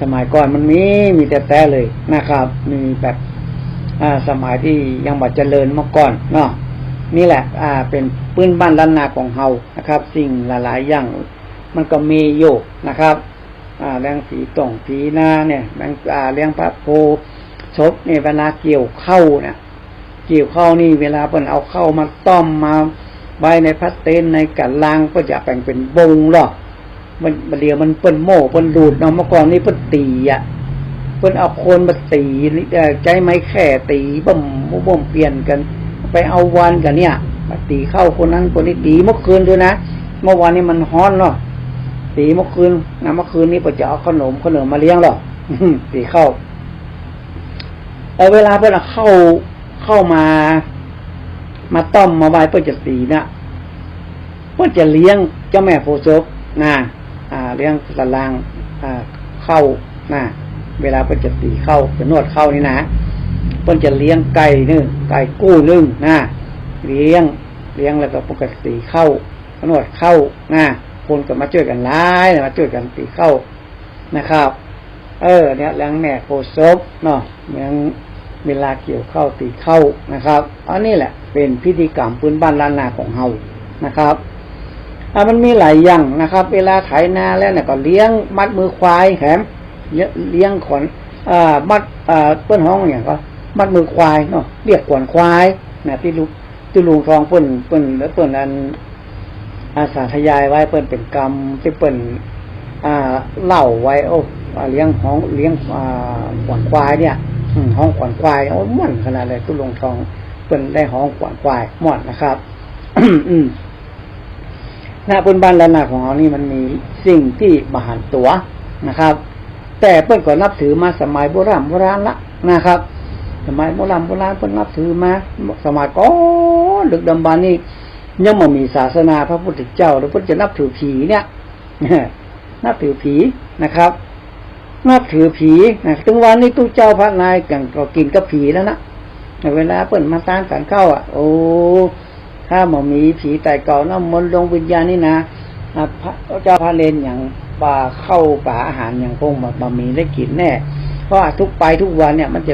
สมัยก่อนมันมี มีแต๊ๆ เลยนะครับ มีแบบ อ่า สมัยตี้ยังบ่เจริญมาก่อนเนาะ นี่แหละ อ่า เป๋นปื้นบ้านล้านนาของเฮานะครับ สิ่งหลายๆ อย่างมันก็มีอยู่นะครับ อ่า เลี้ยงผีต่งผีนาเนี่ย เลี้ยง อ่า เลี้ยงพระโพธิ์ศพเนี่ย เวลาเกี่ยวข้าวเนี่ย เกี่ยวข้าวนี่ เวลาเปิ้นเอาข้าวมาต้มมาไว้ในผ้าเต็นท์ในกะลางเปิ้นจะแบ่งเป๋นวงเนาะ มัน บ่าเดี่ยวมันเปิ้นโม่เปิ้นดูดเนาะ เมื่อก่อนนี่เปิ้นตี๋อะ เปิ้นเอาคนมาตี๋ เอ่อ ใจ๊ไม้แค่ตี๋บ่มบ่มเปลี่ยนกั๋น ไปเอาวันกั๋นเนี่ย มาตี๋ข้าวคนนั้นคนนี้ ตี๋เมื่อคืนดูนะ เมื่อวานนี้มันฮ้อนเนาะ ตี๋เมื่อคืนนะ เมื่อคืนนี้เปิ้นจะเอาขนม ขนมมาเลี้ยงเนาะ ตี๋ข้าว เออ เวลาเปิ้นเอาข้าว ข้าวมา มาต้มมาไว้ เปิ้นจะตี๋นะ เปิ้นจะเลี้ยงเจ้าแม่โพธิ์ศพนะ อ่า เลี้ยงตะลาง อ่า ข้าวนะ เวลาเปิ้นจะตี๋ข้าว จะนวดข้าวนี่นะ เปิ้นจะเลี้ยงไก่นึ่ง ไก่กู้นึ่งนะ เลี้ยง เลี้ยงแล้วก็เปิ้นก็ตี๋ข้าว นวดข้าวนะ คนก็มาจ้วยกั๋นหลาย มาจ้วยกั๋นตี๋ข้าว นะครับ เออ เนี่ย เลี้ยงแม่โพธิ์ศพเนาะ เลี้ยงเวลาเกี่ยวข้าวตี๋ข้าวนะครับ อันนี้แหละเป๋นพิธีกรรมปื้นบ้านล้านนาของเฮานะครับ อ่ะ มันมีหลายอย่างนะครับ เวลาไถนาแล้วเนี่ยก็เลี้ยงมัดมือควายแถม เลี้ยง เลี้ยงขวัญ อ่า มัด อ่า เปิ้นฮ้องหยังก็ มัดมือควายเนาะ เรียกขวัญควายนะ ตี้ลุง ตี้ลุงทองเปิ้น เปิ้น เปิ้นอัน อ่า สาธยายไว้ เปิ้นเป๋นกำตี้เปิ้น อ่า เล่าไว้ โอ้ อ่า เลี้ยงฮ้อง เลี้ยง อ่า ขวัญควายเนี่ย อืม ฮ้องขวัญควาย โอ้ ม่วนขนาดเลย ตี้ลุงทองเปิ้นได้ฮ้องขวัญควาย ม่วนนะครับ อืม นะ ปื้นบ้านล้านนาของเฮานี่มันมีสิ่งตี้บ่หันตั๋วนะครับ แต่เปิ้นก็นับถือมาสมัยโบร่ำโบราณละนะครับ สมัยโบร่ำโบราณเปิ้นนับถือมา สมัยก่อนดึกดำบรรพ์นี่ ยังบ่มีศาสนาพระพุทธเจ้า แล้วเปิ้นจะนับถือผีเนี่ย นับถือผีนะครับ นับถือผีนะ ตึงวันนี้ตุ๊เจ้าพระนายกั๋นก็กิ๋นกับผีแล้วนะ เวลาเปิ้นมาตานสันข้าวอะ โอ้ ถ้าบ่มีผีไต่เก่าน้ำมนต์ดวงวิญญาณนี่นะ อ่ะ พระเจ้าพระเณรหยัง ปาข้าวปาอาหารหยังคงบ่ บ่มีได้กิ๋นแน่ เพราะว่าทุกไปทุกวันเนี่ยมันจะ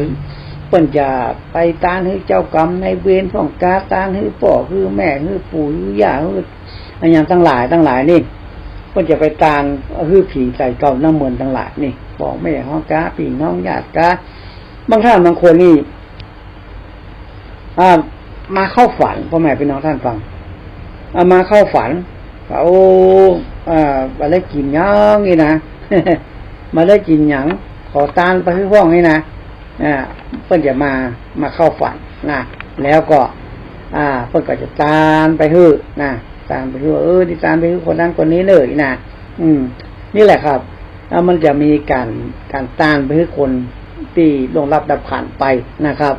เปิ้นจะไปตานหื้อเจ้ากรรมนายเวรพ่องกา ตานหื้อป้อหื้อแม่หื้อปู่หื้อย่าหื้อ อะหยังตังหลายตังหลายนี่ เปิ้นจะไปตานหื้อผีไต่เก่าน้ำมนต์ตังหลายนี่ ป้อแม่ฮ้องกา ปี้น้องญาติกา บางท่านบางคนนี่ อ่า มาเข้าฝัน ป้อแม่ปี้น้องต้านฟัง อ่า มาเข้าฝัน เขา อ่า บ่ได้กิ๋นหยังนี่นะ บ่ได้กิ๋นหยัง ขอตานไปหื้อพ่องนี่นะ อ่า เปิ้นจะมา มาเข้าฝันนะ แล้วก็ อ่า เปิ้นก็จะตานไปหื้อนะ ตานไปหื้อ เออ นี่ตานไปหื้อคนนั้นคนนี้เน่อนี่นะ อืม นี่แหละครับ แล้วมันจะมีก๋าน ก๋านตานไปหื้อคนตี้ล่วงลับดับขันธ์ไปนะครับ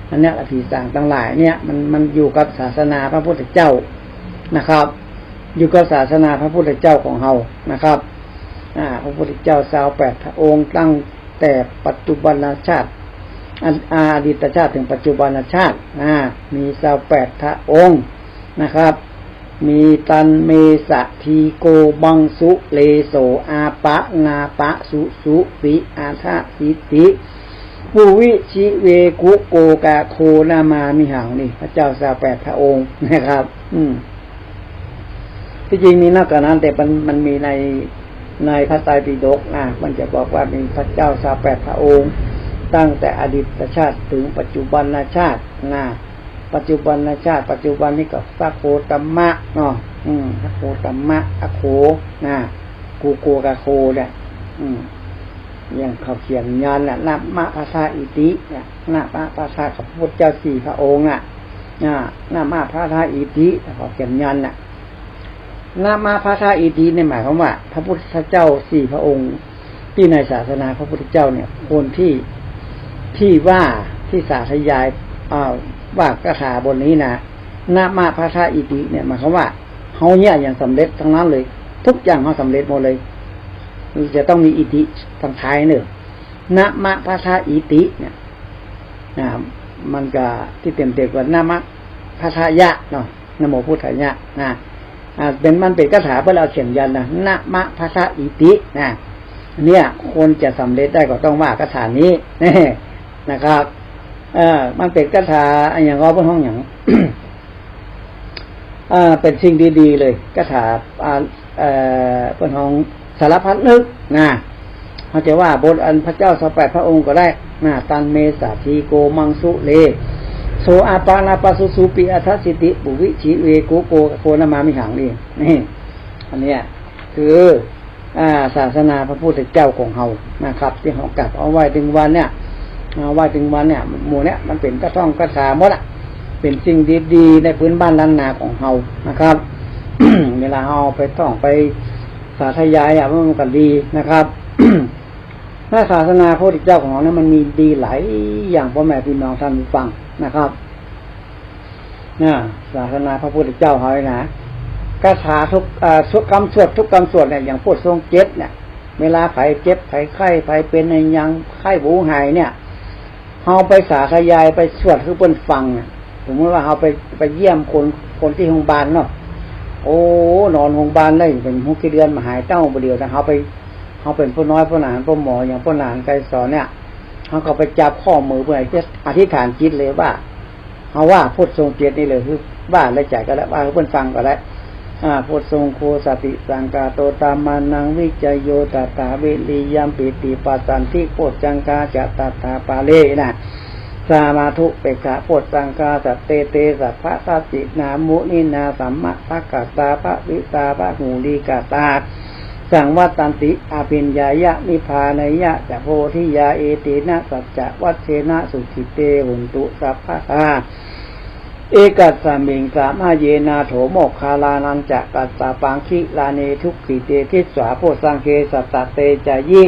อันเนี้ย อภิสังทั้งหลายเนี่ย มัน มันอยู่กับศาสนาพระพุทธเจ้านะครับ อยู่กับศาสนาพระพุทธเจ้าของเฮานะครับ อ่า พระพุทธเจ้าซาวแปดพระองค์ ตั้งแต่ปัจจุบันชาติ อัน อดีตชาติถึงปัจจุบันชาติ อ่า มีซาวแปดพระองค์นะครับ มีตัน เมสะ ทีโก มังสุ เลโส อาปะ นาปะ สุสุ ปิ อาทะ สิติ ปุวิ ชิเว กุโก กะโค นามามิหัง นี่ พระเจ้าซาวแปดพระองค์นะครับ อืม ที่จริงมีนักกว่านั้น แต่มัน มันมีใน ในพระไตรปิฎกนะ มันจะบอกว่ามีพระเจ้าซาวแปดพระองค์ ตั้งแต่อดีตชาติถึงปัจจุบันชาตินะ ปัจจุบันชาติ ปัจจุบันนี้ก็พระโคตมะเนาะ อืม พระโคตมะ อโข นะ กูโกกะโคเนี่ย อืม อย่างเขาเขียนยันต์น่ะ นะมะพะทะอิติเนี่ย นะมะพะทะกับพระพุทธเจ้าสี่พระองค์น่ะ อ่า นะมะพะทะอิติ เขาเขียนยันต์น่ะ นะมะพะทะอิติเนี่ยหมายความว่า พระพุทธเจ้าสี่พระองค์ ที่ในศาสนาพระพุทธเจ้าเนี่ย คนที่ ที่ว่า ที่สาธยาย อ่า ว่าคาถาบทนี้นะ นะมะพะทะอิติเนี่ย หมายความว่า เฮาเนี่ยอย่างสำเร็จทั้งนั้นเลย ทุกอย่างเฮาสำเร็จหมดเลย จะต้องมีอิติตางท้ายเน่อ นะมะพะทะอิติเนี่ย อ่า มันก็ตี้เต็มๆ ว่า นะมะพะทะยะเนาะ นะโมพุทธายะนะ อ่า เป็น มันเป๋นคาถาเปิ้นเอาเขียนยันต์นะ นะมะพะทะอิตินะ เนี่ย คนจะสำเร็จได้ก็ต้องว่าคาถานี้ นะครับ เออ มันเป๋นคาถาอะหยังก็เปิ้นฮ้องหยัง อ่า เป๋นสิ่งดีๆ เลย คาถา อ่า เอ่อ เปิ้นฮ้องสารพัดนึกนะ เฮาจะว่าบทอันพระเจ้าซาวแปดพระองค์ก็ได้นะ ตัน เมสะ ทีโก มังสุ เลโส อาปะ นาปะ สุสุ ปิ อาทะ สิติ ปุวิ ชิเว กุโก กะโค นามามิหัง นี่ นี่ อันเนี้ย คือ อ่า ศาสนาพระพุทธเจ้าของเฮานะครับ ตี้เฮากราบเอาไหว้ตึงวันเนี่ย เอาไหว้ตึงวันเนี่ย หมู่เนี่ยมันเป๋นคาถงคาถาหมดอะ เป๋นสิ่งดีๆ ในพื้นบ้านล้านนาของเฮานะครับ เวลาเฮาไปท่องไปสาธยายอะ มันก็ดีนะครับ ในศาสนาพระพุทธเจ้าของเฮาเนี่ยมันมีดีหลายอย่าง ป้อแม่ปี้น้องต้านผู้ฟังนะครับ นะ ศาสนาพระพุทธเจ้าเฮานี่นะ คาถาทุก เอ่อ ทุกกำสวด ทุกกำสวดเนี่ย อย่างโพชฌงค์เจ็ดเนี่ย เวลาใผเจ็บใผไข้ ใผเป๋นอะหยัง ไข้บ่หายเนี่ย เฮาไปสาธยาย ไปสวดหื้อเปิ้นฟังเนี่ย สมมุติว่าเฮาไป ไปเยี่ยมคน คนตี้โฮงบาลเนาะ โอ้ นอนโฮงบาลได้เป๋นหกเจ็ดเดือนบ่หายเต้าบ่าเดี่ยว แต่เฮาไป เฮาเป๋นป้อน้อยป้อหนาน ป้อหมอ อย่างป้อหนานไกรสอนเนี่ย เฮาก็ไปจับข้อมือเปิ้น อธิษฐานจิตเลยว่า เฮาว่าโพชฌงค์เจ็ดนี่เลย คือว่าในใจ๋ก็ได้ ว่าหื้อเปิ้นฟังก็ได้ อ่า Bojjhaṅgo satisaṅkhāto dhammānaṃ vicayo tathā, viriyampīti passaddhi bojjhaṅgā ca tathāpare na, samādhupekkhaṃ bojjhaṅgā ca, ete te sabbadassinā muninā sammadakkhātā bhāvitā bahulīkatā, saṃvattanti abhiññāya nibbānāya ca bodhiyā. Etena saccavajjena sotthi te hotu sabbadā. Ekasmiṃ samaye nātho moggallānañca kassapaṃ gilāne dukkhite disvā bojjhaṅge satta desayi,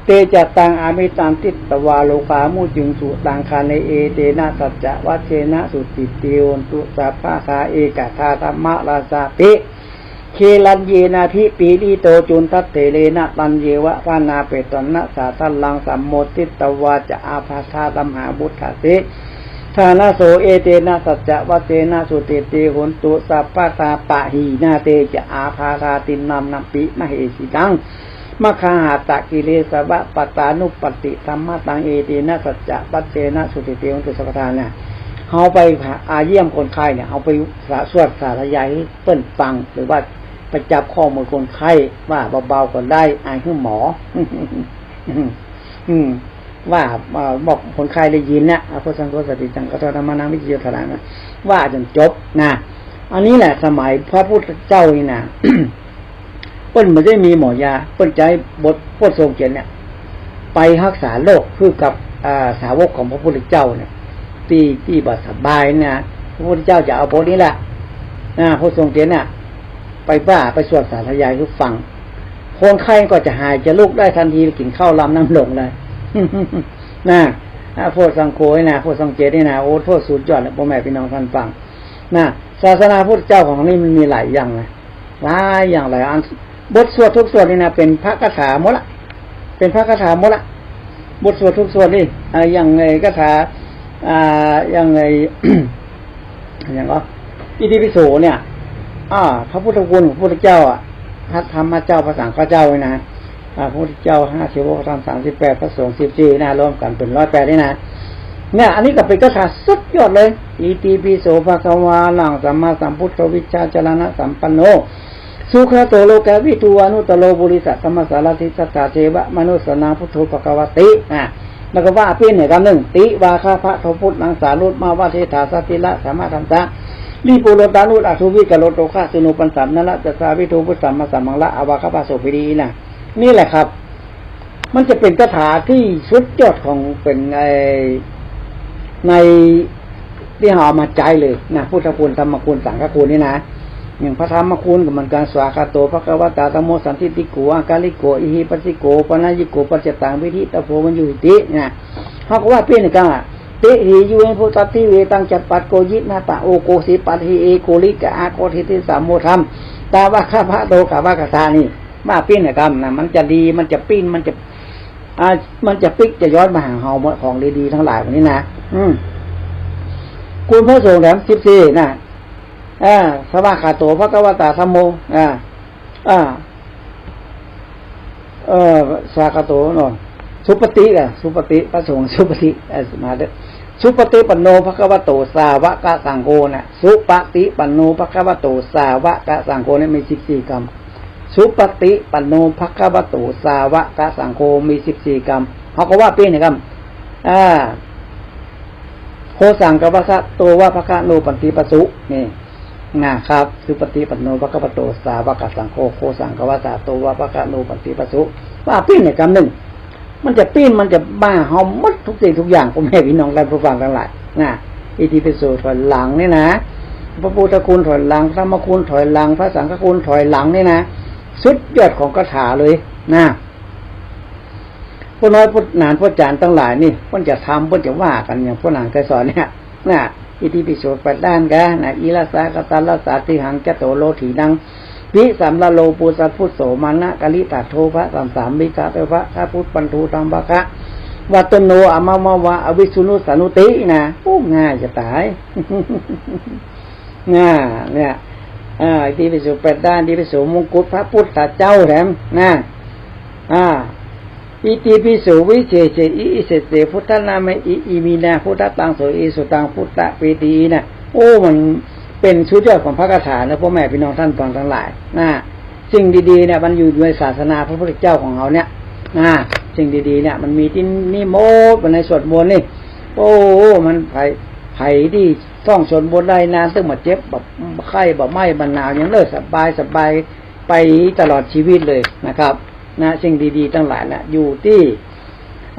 te ca taṃ āmantaṃ disvā rogā mucciṃsu taṅkhaṇe. Etena saccavajjena sotthi te hotu sabbadā. Ekadā dhammarājāpi gelaññenābhipīḷito cundattherena taññeva bhaṇāpetvāna sādaraṃ, sammoditvā ca ābādhā tamhā vuṭṭhāsi ṭhānaso. Etena saccavajjena sotthi te hotu sabbadā. Pahīnā te ca ābādhā tiṇṇannampi mahesinaṃ, maggāhatakilesava pattānuppattidhammataṃ. Etena saccavajjena sotthi te hotu sabbadā. เนี่ย เฮาไปหา อ่า เยี่ยมคนไข้เนี่ย เฮาไปสา สวดสาธยายหื้อเปิ้นฟัง หรือว่าไปจับข้อมือคนไข้ว่าเบาๆ ก็ได้ อายหื้อหมอ อืม ว่า เอ่อ บอกคนไข้ได้ยินนะ Bojjhaṅgo satisaṅkhāto dhammānaṃ vicayo tathā นะ ว่าจ๋นจบนะ อันนี้แหละสมัยพระพุทธเจ้านี่นะ เปิ้นบ่ได้มีหมอยา เปิ้นใจ๊บท บททรงเจตน์เนี่ย ไปฮักษาโรคคือกับ อ่า สาวกของพระพุทธเจ้าเนี่ย ตี้ ตี้บ่สบายนะ พระพุทธเจ้าจะเอาบทนี้แหละ อ่า บททรงเจตน์เนี่ย ไปว่า ไปสวดสาธยายหื้อฟัง คนไข้ก็จะหาย จะลุกได้ทันที กิ๋นข้าวลำน้ำหลงเลย นะ อ่า บททรงโคยนะ บททรงเจตน์นี่นะ โอ้ โธ่ สุดยอดเลย ป้อแม่ปี้น้องต้านฟัง นะ ศาสนาพุทธเจ้าของนี่มันมีหลายอย่างนะ หลายอย่างหลายอัน บทสวดทุกสวดนี่นะ เป๋นพระคาถาหมดละ เป๋นพระคาถาหมดละ บทสวดทุกสวดนี่ อ่า อย่างไอ้คาถา อ่า อย่างไอ้ อย่างก็ อิติปิโสเนี่ย อ่า พระพุทธคุณของพระพุทธเจ้าอะ พระธรรมเจ้า พระสังฆเจ้านี่นะ อ่า พระพุทธเจ้าห้าสิบหก พระธรรมสามสิบแปด พระสงฆ์สิบสี่นะ รวมกั๋นเป๋นร้อยแปดนี่นะ เนี่ย อันนี้ก็เป๋นคาถาสุดยอดเลย อิติปิโสภะคะวา อะระหังสัมมาสัมพุทโธ วิชชาจรณะสัมปันโน สุขะโตโลกะวิทู อนุตตโรปุริสะธัมมสารถิ สัตถาเทวะมนุสสานัง พุทโธภะคะวะติ อ่ะ แล้วก็ว่าเปี้ยนเนี่ยกำนึ่ง ติวาคะพะโท พุทธังสารุตมะวะเทถา สะถิระสะมะทันตะ วิปุลโตตานุ อะทูวิกะโลโตฆะสุโน ปัสสะนะระจะสา วิทู พุทธัมมัสสะมังละ อาวาคะพะโส เป๋นดีนะ นี่แหละครับ มันจะเป๋นคาถาตี้สุดยอดของเป๋นไอ้ ในตี้เฮาเอามาใจ๊เลยนะ พุทธคุณ ธรรมคุณ สังฆคุณนี่นะ อย่างพระธรรมคุณก็เหมือนกั๋น สวากขาโตภะคะวะตาธัมโม สันทิฏฐิโก อะกาลิโก อิหิปัสสิโก โอปะนัยยิโก ปัจจตัง วิดิตัพโพ วิญญูหิติ นะ เฮาก็ว่าเปี้ยนเนี่ยกำ เตหิ ยูหิ พุทธัตถิ เวตัง จัตตะ โกยิ นาตะ โอโกสิ ปัตถิ เอโกลิกะ อาโกทิติสาโม ธัมตาวาคะพะโต กะวะกะทา นี่ ว่าเปี้ยนเนี่ยกำนะ มันจะดี มันจะปิ้น มันจะ อ่า มันจะปิ๊กจะย้อนมาหาเฮาหมด ของดีๆ ตังหลายวันนี้นะ อืม คุณพระสงฆ์แถมสิบสี่นะ อ่า สวากขาโตภะคะวะตาธัมโม อ่า อ่า เอ่อ สวากขาโตเนาะ สุปฏิ อ่ะ สุปฏิ พระสงฆ์สุปฏิ เอ่อ มาเด้อ สุปฏิปันโนภะคะวะโต สาวะกะสังโฆ นะ สุปฏิปันโนภะคะวะโต สาวะกะสังโฆ เนี่ย มีสิบสี่กำ สุปฏิปันโนภะคะวะโต สาวะกะสังโฆ มีสิบสี่กำ เฮาก็ว่าเปี้ยนเนี่ยกำ อ่า โคสังกะวะสะโตวะภะคะโนปันติปะสุ นี่ นะครับ สุปฏิปันโนภะคะวะโต สาวะกะสังโฆ โคสังกะวะสะโตวะภะคะโนปันติปะสุ ว่าเปี้ยนเนี่ยกำนึ่ง มันจะปิ้น มันจะมาเฮาหมดทุกสิ่งทุกอย่าง ป้อแม่ปี้น้องต้านผู้ฟังตังหลาย นะ อิติปิโสถอยหลังนี่นะ พระพุทธคุณถอยหลัง พระธรรมคุณถอยหลัง พระสังฆคุณถอยหลังนี่นะ สุดยอดของคาถาเลยนะ ป้อน้อยป้อหนานป้อจ๋ารตังหลายนี่ เปิ้นจะทำ เปิ้นจะว่ากั๋น อย่างป้อหนานเกยสอนเนี่ย นะ อิติปิโสแปดด้านกะ นะ อิรัสสา กะตะรัสสา ติหัง จะโต โลถีนัง วิสัมมะโร ปูสะพุสโส มานะกะลิตะโท ภะสัมสามิกะเตวะ ทะพุตปันทู ธัมมะคะวะโตโน อะมะมะวะ อวิสสุนุสสานุติ นะ โอ้ ง่ายจะต๋าย นะ เนี่ย อ่า อิติปิโสแปดด้าน อิติปิโสมงกุฎพระพุทธเจ้าแถม นะ อ่า อิติปิโสวิเศษเส อิ อิเศษเส พุทธะนะเมอิ อิมินา พุทธะตังโส อิสุตัง พุทธะปีติ นะ โอ้ มันเป๋นสุดยอดของพระคาถานะ ป้อแม่ปี้น้องต้านฟังตังหลาย นะ สิ่งดีๆ เนี่ย มันอยู่ในศาสนาพระพุทธเจ้าของเฮาเนี่ย นะ สิ่งดีๆ เนี่ย มันมีตี้นี่หมด ในสวดมนต์นี่ โอ้ มันใผ ใผตี้ท่องสวดมนต์ได้นาน ตึงบ่เจ็บ บ่ไข้ บ่ไหม้ บ่หนาว หยังเลย สบาย สบาย ไปตลอดชีวิตเลยนะครับ นะ สิ่งดีๆ ตังหลายนะ อยู่ตี้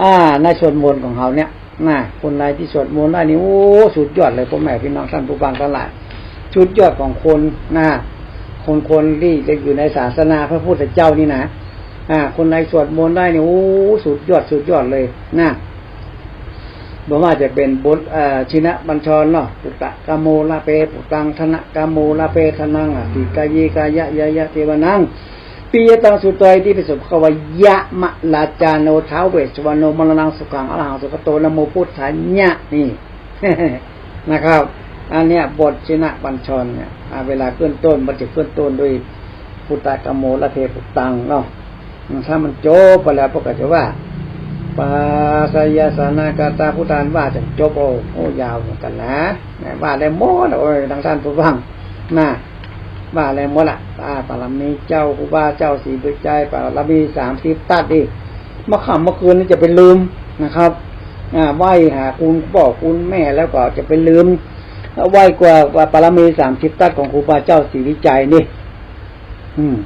อ่า ในสวดมนต์ของเฮาเนี่ย นะ คนใดตี้สวดมนต์ได้นี่ โอ้ สุดยอดเลย ป้อแม่ปี้น้องต้านผู้ฟังตังหลาย สุดยอดของคน นะ คน คนตี้จะอยู่ในศาสนาพระพุทธเจ้านี่นะ อ่า คนใดสวดมนต์ได้นี่ โอ้ สุดยอด สุดยอดเลย นะ บ่ว่าจะเป๋นบท เอ่อ ชินบัญชรเนาะ ปุตตะกะโมละเป ปุตตัง ทนะกะโมละเป ทนัง อติกายีกายะ ยายะเทวะนัง ปิยะตัง สุตวา อิติปิโส ภะคะวะยะ มะราชาโน ท้าวเวสสุวรรณโน มรณัง สุขัง อะระหัง สุขะโต นะโมพุทธายะ นี่ นะครับ อันเนี้ยบทชินบัญชรเนี่ย อ่า เวลาขึ้นต้น มันจะขึ้นต้นด้วย ปุตตะกะโมละเป ปุตตัง เนาะ ถ้ามันจบไปแล้ว ป้อก็จะว่า ปัสสะยะสะนะกะตา พุทธานุว่า จะจบ โอ้ โอ้ ยาวเหมือนกั๋นนะ นะ ว่าได้หมด โอ้ย ตังต้านผู้ฟัง นะ ว่าได้หมดละ อ่า บารมีเจ้าครูบาเจ้าศรีสุโธ บารมีสามสิบตัดอีก เมื่อค่ำเมื่อคืนนี่จะไปลืมนะครับ อ่า ไหว้หาคุณพ่อคุณแม่แล้วก็จะไปลืม ไวกว่า ว่าบารมีสามสิบตัดของครูบาเจ้าศรีวิชัยนี่ อืม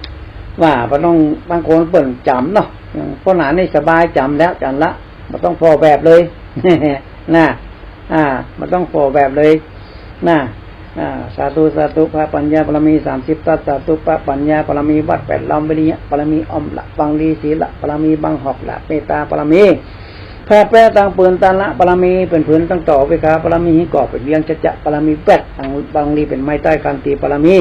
ว่าบ่ต้อง บางคนเปิ้นจ๋ำเนาะ อย่างป้อหนานนี่สบายจ๋ำแล้ว จ๋ำละ บ่ต้องผ่อแบบเลย นะ อ่า บ่ต้องผ่อแบบเลย นะ อ่า สาธุ สาธุ พระปัญญาบารมีสามสิบตัด สาธุ พระปัญญาบารมี วัดแปดล้อม วิริยะบารมี อ้อมละบังดี ศีละบารมี บังหอกละ เมตตาบารมี แผ่แป๊ตั้งปืน ตาละบารมี เป๋นผืนตั้งต่อ อุเบกขาบารมี ก่อเป๋นเวียง สัจจะบารมี แป๊ตั้งบังดี เป๋นไม้ใต้ ขันติบารมี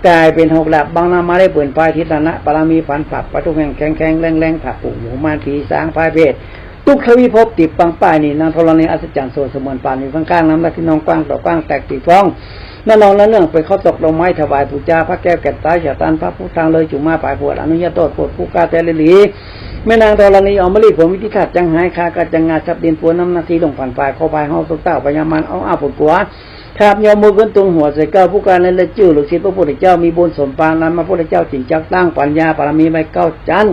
ก๋ายเป๋นหอกละ บังหน้ามาได้ เป๋นพาย ทิฏฐานะบารมี ผันผลักไปทุกแห่ง แข็งแข็งแรงแรง ผลักผู้หมู่มาร ผีสาง พายเปรต ทุกทวีภพ ติดปังป้ายนี่ นางธรณีอัศจรรย์ โสดเสมือนป่าน อยู่ข้างๆ น้ำละที่นอง กว้างต่อกว้าง แตกสี่ฟอง นั่นนองนั่นเนื่อง เป๋นข้าวตอกดอกไม้ ถวายปู๋จา พระแก้วแก่นสาย สถานพระพุทธทางเลย จุ่มมาผายผวด อนุญาโตษ โปรดผู้กล้าแต๊หลี แม่นางธรณี อมฤต ผมวิทิศาสตร์ จังหายคากาจังงา ทรัพย์ดินปัวน้ำหน้าที่ ลงผ่านฝ่าย ขอฝ่ายเฮาตกเต้า พญามาร เอาอ้าวปวดกั๋ว ทาบยอมมือขึ้นตุงหัวใส่เกล้า ผู้กล้าในเลือดจื้อ ลูกศิษย์พระพุทธเจ้า มีบุญสมปรารถนา พระพุทธเจ้าจึงจักตั้งปัญญาบารมีไว้เก้าจั้น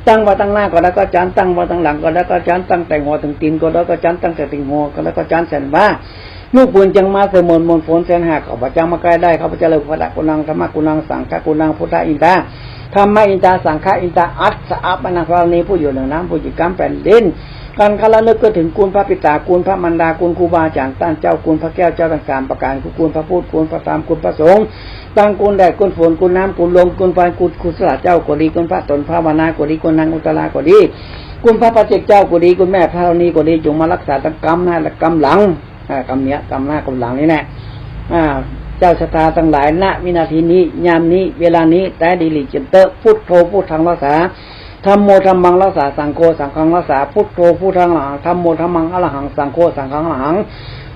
ตั้งไว้ตั้งหน้าก็ได้เก้าจั้น ตั้งไว้ตั้งหลังก็ได้เก้าจั้น ตั้งแต่หัวถึงตี๋นก็ได้เก้าจั้น ตั้งแต่ตี๋นหัวก็ได้เก้าจั้น แสนว่า ลูกปืนจังมาเสมือนมนต์ฝนแสนหาก ข้าพเจ้ามาใกล้ได้ ข้าพเจ้าเลย พระกุณัง ธรรมกุณัง สังฆกุณัง พุทธอินทา ธรรมอินทา สังฆอินทา อัสสะ อัปปะนัง ธรณี ผู้อยู่เหนือน้ำ ผู้อยู่กำแผ่นดิน กันครั้นระลึกก็ถึงคุณพระปิตา คุณพระมารดา คุณครูบาอาจารย์ต้านเจ้า คุณพระแก้วเจ้าทั้งสามประก๋าน คุณพระพุทธ คุณพระธรรม คุณพระสงฆ์ ตั้งคุณแดด คุณฝน คุณน้ำ คุณลม คุณไฟ คุณครูสลาเจ้าก็ดี คุณพระต๋นภาวนาก็ดี คุณนางอุตตราก็ดี คุณพระปัจเจกเจ้าก็ดี คุณแม่ธรณีก็ดี จงมารักษาตังกำหน้าและกำหลัง อ่า กำเนี้ย กำหน้ากำหลังนี่แหละ อ่า เจ้าศรัทธาตังหลาย ณ วินาทีนี้ ยามนี้ เวลานี้ แต๊ดีหลีเจียมเต๊อะ พุทโธ พุทธัง รักษา ธัมโม ธัมมัง รักษา สังโฆ สังฆัง รักษา พุทโธ พุทธัง อะระหัง ธัมโม ธัมมัง อะระหัง สังโฆ สังฆัง อะระหัง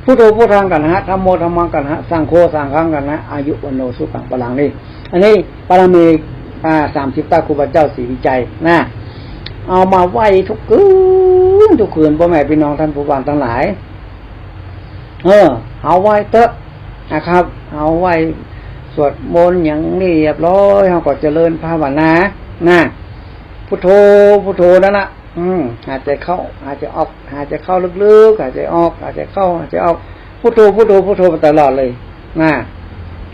พุทโธ พุทธัง กัณหะ ธัมโม ธัมมัง กัณหะ สังโฆ สังฆัง กัณหะ อายุ วัณโณ สุขัง พลัง นี่ อันนี้บารมี อ่า สามสิบตัดครูบาเจ้าศรีวิชัยนะ เอามาไหว้ทุกคืน ทุกคืน ป้อแม่ปี้น้องต้านผู้ฟังตังหลาย เออ เอาไหว้เต๊อะนะครับ เอาไหว้สวดมนต์หยังนี่เรียบร้อย เฮาก็เจริญภาวนานะ พุทโธ พุทโธ นั่นน่ะ อืม หายใจ๋เข้า หายใจ๋ออก หายใจ๋เข้าลึกๆ หายใจ๋ออก หายใจ๋เข้า หายใจ๋ออก พุทโธ พุทโธ พุทโธ ไปตลอดเลยนะ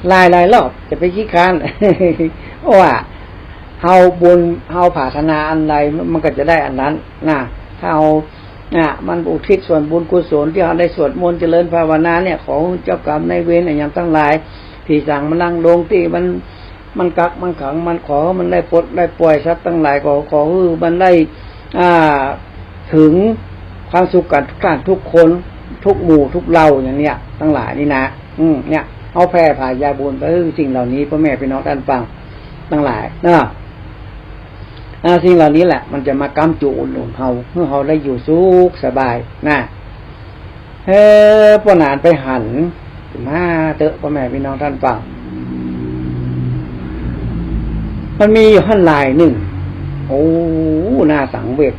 หลายๆ รอบ จะไปขี้คร้าน เพราะว่าเฮาบุญ เฮาปรารถนาอันใด มันก็จะได้อันนั้นนะ ถ้าเฮา อ่ะ มันอุทิศส่วนบุญกุศลตี้เฮาได้สวดมนต์เจริญภาวนาเนี่ย ขอเจ้ากรรมนายเวรอะหยังตังหลาย ตี้สั่งมานั่งลงตี้มัน มันกักมันขัง มันขอมันได้ปลดได้ป่อยสัตว์ตังหลาย ขอ ขอหื้อมันได้ อ่า เถิงความสุขกั๋นทุกต้านทุกคน ทุกหมู่ทุกเหล่าอย่างเนี้ย ตังหลายนี่นะ อืม เนี่ย เฮาแผ่ผายยาบุญไปหื้อสิ่งเหล่านี้ ป้อแม่ปี้น้องต้านฟังตังหลายนะ อ่า สิ่งเหล่านี้แหละ มันจะมาก๊ำจูอุดหนุนเฮา หื้อเฮาได้อยู่สุขสบายนะ เออ ป้อหนานไปหันมาเต๊อะ ป้อแม่ปี้น้องต้านฟัง มันมีอยู่หั้นลายนึ่ง โอ้ น่าสังเวช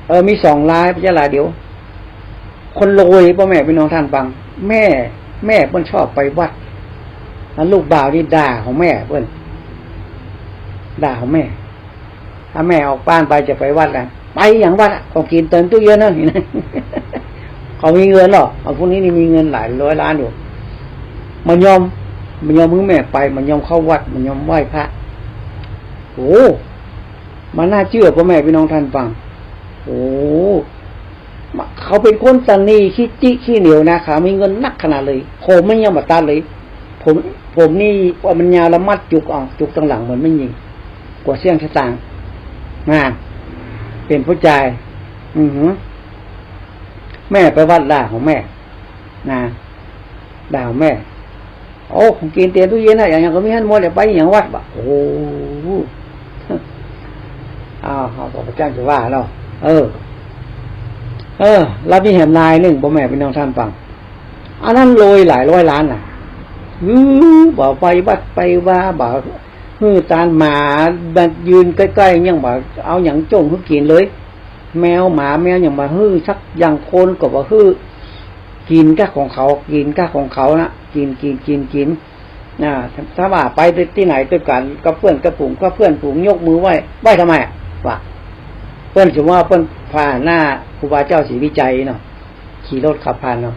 เออ มีสองลาย บ่ใจ้ลายเดียว คนรวย ป้อแม่ปี้น้องต้านฟัง แม่ แม่เปิ้นชอบไปวัด อันลูกบ่าวนี่ด่าของแม่เปิ้น ด่าของแม่ ถ้าแม่ออกบ้านไปจะไปวัดอะ ไปหยังวัดอะ ของกิ๋นเติมตู้เย็นนะ เขามีเงินหรอ เอาพวกนี้นี่มีเงินหลายร้อยล้านอยู่ บ่ยอม บ่ยอมหื้อแม่ไป บ่ยอมเข้าวัด บ่ยอมไหว้พระ โอ้ มันน่าเจื้อ ป้อแม่ปี้น้องต้านฟัง โอ้ เขาเป๋นคนตะหนี่ขี้จิขี้เหนียวนะ เขามีเงินนักขนาดเลย ผมมันยังบ่ตัดเลย ผม ผมนี่ว่ามันยาวละมัดจุกเอา จุกตังหลังเหมือนแม่ญิง กั๋วเสี้ยงสตางค์ นะ เป๋นผู้จาย อือหือ แม่ไปวัดด่าของแม่ นะ ด่าของแม่ โอ้ ของกิ๋นเต็มตู้เย็นนะ อะหยังก็มีหั้นหมด จะไปหยังวัดบ่ โอ้ อ้าว เฮาก็บ่จักจะว่าเนาะ เออ เออ แล้วมีแหมลายนึ่ง ป้อแม่ปี้น้องต้านฟัง อันนั้นรวยหลายร้อยล้านน่ะ อือ บ่ไปวัดไปวา บ่หื้อตานหมา บ่ยืนใก้ๆ ยังบ่เอาหยังจ้งหื้อกิ๋นเลย แมวหมาแมวยังบ่หื้อสักอย่าง คนก็บ่หื้อ กิ๋นก้าของเขา กิ๋นก้าของเขานะ กิ๋น กิ๋น กิ๋น กิ๋น อ่า ถ้า ถ้าว่าไปตี้ไหนตวยกั๋น กับเปื้อนกับฝูง กับเปื้อนฝูงยกมือไหว้ ไหว้ทำไมอะ ว่า เปิ้น สมมุติว่าเปิ้นผ่านหน้าครูบาเจ้าศรีวิชัยเนาะ ขี่รถขับผ่านเนาะ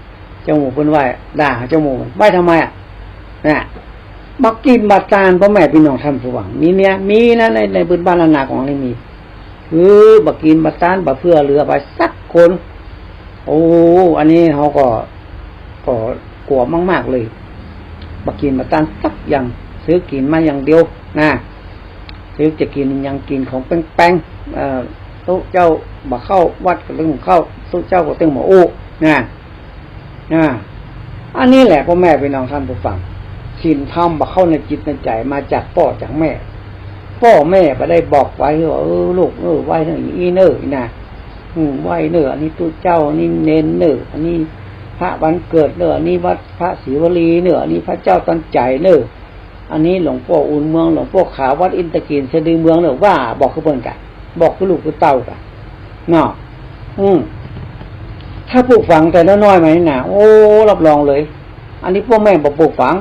จ้าหมู่เปิ้นไหว้ ด่าเจ้าหมู่ ไหว้ทำไมอะ นะ บ่ากิ๋นบ่าตาน ป้อแม่ปี้น้องต้านผู้ฟัง มีเนี้ย มีนะ ใน ในปื้นบ้านล้านนาของเฮานี่มี คือบ่ากิ๋นบ่าตาน บ่าเผื่อเหลือไปสักคน โอ้ อันนี้เฮาก็ ก็กั๋วมากๆ เลย บ่ากิ๋นบ่าตานสักอย่าง ซื้อกิ๋นมาอย่างเดียวนะ ซื้อจะกิ๋นหยังกิ๋นของแป้งๆ เอ่อ ตุ๊เจ้าบ่าเข้าวัดก็ตึงเข้า ตุ๊เจ้าก็ตึงบ่อู้นะ อ่า อันนี้แหละป้อแม่ปี้น้องต้านผู้ฟัง ศีลธรรมบ่าเข้าในจิตในใจ๋ มาจากป้อจากแม่ ป้อแม่บ่ได้บอกไว้ว่า เออ ลูก เออ ไหว้เน่อ อี้เน่อ อี้นะ อืม ไหว้เน่อ อันนี้ตุ๊เจ้า อันนี้เณรเน่อ อันนี้พระวันเกิดเน่อ อันนี้วัดพระศรีวลีเน่อ อันนี้พระเจ้าตันใจ๋เน่อ อันนี้หลวงป้ออุ่นเมือง หลวงป้อขาว วัดอินทกีริน สะดือเมืองเน่อ ว่าบอกคือเปิ้นกะ บอกคือลูกคือเต้ากะ เนาะ อืม ถ้าปลูกฝังแต่น้อยๆ มานี่นะ โอ้ รับรองเลย อันนี้ป้อแม่บ่ปลูกฝัง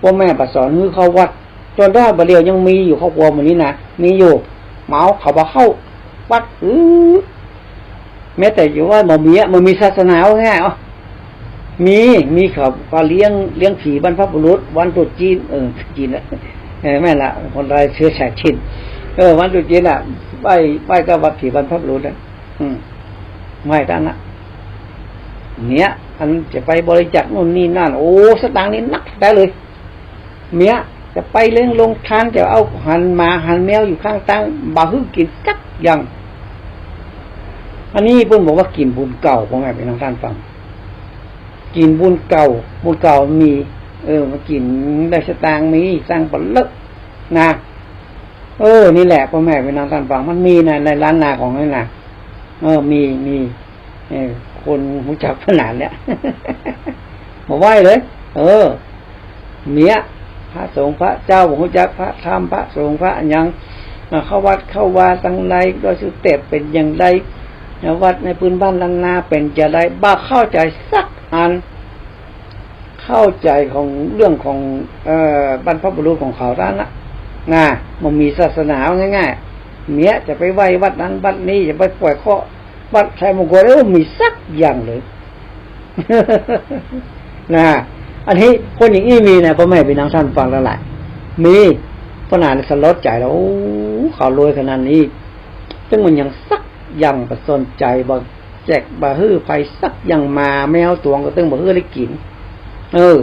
ป้อแม่บ่สอนหื้อเข้าวัด จนได้บ่าเดี่ยวยังมีอยู่ครอบครัวหมู่นี้นะ มีอยู่ เหมาเขาบ่เข้าวัด อือ แม้แต่อยู่ว่าบ่มีอะ บ่มีศาสนา ว่าง่าย เอ้า มี มีเขาก็เลี้ยง เลี้ยงผีบรรพบุรุษ วันตรุษจีน เออ จีนละ เออ แม่นละ คนไทยเชื้อสายจีน เออ วันตรุษจีนน่ะ ไหว้ ไหว้กับวัดผีบรรพบุรุษน่ะ อืม ไหว้ตังนั้น เนี้ย อันจะไปบริจาคนู่นนี่นั่น โอ้ สตางค์นี่นักแต๊เลย เนี้ย จะไปเลี้ยงโฮงตาน จะเอาอาหารหมาอาหารแมวอยู่ข้างตัง บ่หื้อกิ๋นสักอย่าง อันนี้เปิ้นบอกว่ากิ๋นบุญเก่า ป้อแม่ปี้น้องต้านฟัง กิ๋นบุญเก่า บุญเก่ามี เออ มากิ๋นได้สตางค์มี สตางค์บ่เลอะนะ เออ นี่แหละ ป้อแม่ปี้น้องต้านฟัง มันมีนะ ในล้านนาของเฮานี่นะ เออ มี มี เออ คนฮู้จักเปิ้นหนานแล้ว บ่ไหว้เลย เออ เนี้ย พระสงฆ์พระเจ้า บ่ฮู้จักพระธรรม พระสงฆ์พระหยัง อ่า เข้าวัดเข้าวาตังใด ก็สุเตปเป๋นอย่างใด อ่า วัดในปื้นบ้านล้านนาเป๋นจะใด บ่เข้าใจ๋สักอัน เข้าใจ๋ของเรื่องของ เอ่อ บรรพบุรุษของเขาตังนั้นนะ นะ บ่มีศาสนา เอาง่ายๆ เนี้ย จะไปไหว้วัดนั้นวัดนี้ จะไปปล่อยเคราะห์วัดชัยมงคล เออ มีสักอย่างเลย นะ อันนี้คนอย่างอี้มีนะ ป้อแม่ปี้น้องต้านฟังตังหลาย มี ป้อหนานสลดใจ๋แล้ว โอ้ เขารวยขนาดนี้ ตึงบ่ยังสักอย่าง บ่สนใจ๋ บ่แจก บ่หื้อใผสักอย่าง หมาแมวตวงก็ตึงบ่หื้อได้กิ๋น เออ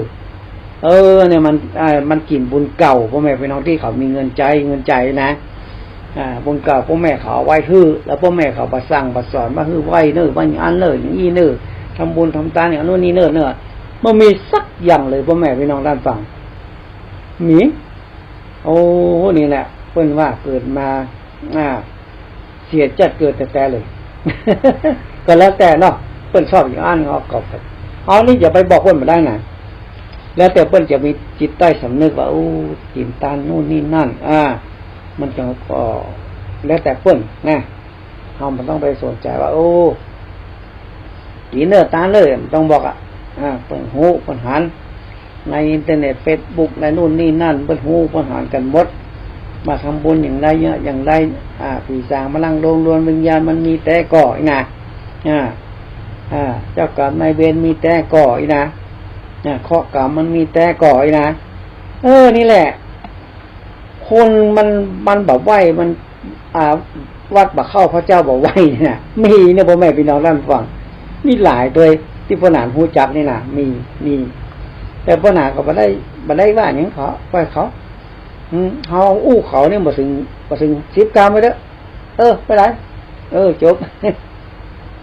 เออ เนี่ยมัน อ่า มันกิ๋นบุญเก่า ป้อแม่ปี้น้องตี้เขามีเงินใจ๊ เงินใจ๋นะ อ่า บุญเก่าป้อแม่เขาเอาไว้หื้อ แล้วป้อแม่เขาบ่สั่งบ่สอนว่าหื้อไหว้เน่อ ไหว้อันเน่อ อย่างอี้เน่อ ทำบุญทำตานอย่างนู้นนี่เน่อ เน่อ บ่มีสักอย่างเลย ป้อแม่ปี้น้องต้านฟัง มี โอ้ นี่แหละ เปิ้นว่าเกิดมา อ่า เสียจัดเกิดแต๊ๆ เลย ก็แล้วแต่เนาะ เปิ้นชอบอย่างอั้น เอาก็ไป เอานี่อย่าไปบอกเปิ้นบ่ได้นะ แล้วแต่เปิ้นจะมีจิตใต้สำนึกว่า โอ้ กิ๋นตานนู่นนี่นั่น อ่า มันจะ ก็แล้วแต่เปิ้นนะ เฮาบ่ต้องไปสนใจ๋ว่า โอ้ กิ๋นเน่อตานเน่อ บ่ต้องบอกอะ อ่า เปิ้นฮู้เปิ้นหัน ในอินเทอร์เน็ต เฟซบุ๊ก ในนู่นนี่นั่น เปิ้นฮู้เปิ้นหันกั๋นหมด มาทำบุญอย่างใดเนี่ย อย่างใด อ่า ผีสางมาล้างโลง ดวงวิญญาณมันมีแต๊ก่ออี้นะ อ่า อ่า เจ้ากรรมนายเวรมีแต๊ก่ออี้นะ อ่า เคราะห์กรรมมันมีแต๊ก่ออี้นะ เออ นี่แหละ คนมัน มันบ่ไหว้ มัน อ่า วัดบ่เข้า พระเจ้าบ่ไหว้เนี่ยนะ มีเนี่ย ป้อแม่ปี้น้องต้านฟัง มีหลายโตย ตี้ป้อหนานฮู้จักนี่นะ มี มี แต่ป้อหนานก็บ่ได้ บ่ได้ว่าหยังเขา ปล่อยเขา อืม เฮาอู้เขาเนี่ยบ่เถิง บ่เถิงสิบกรัมไว้เต๊อะ เออ ไปไหน เออ จบ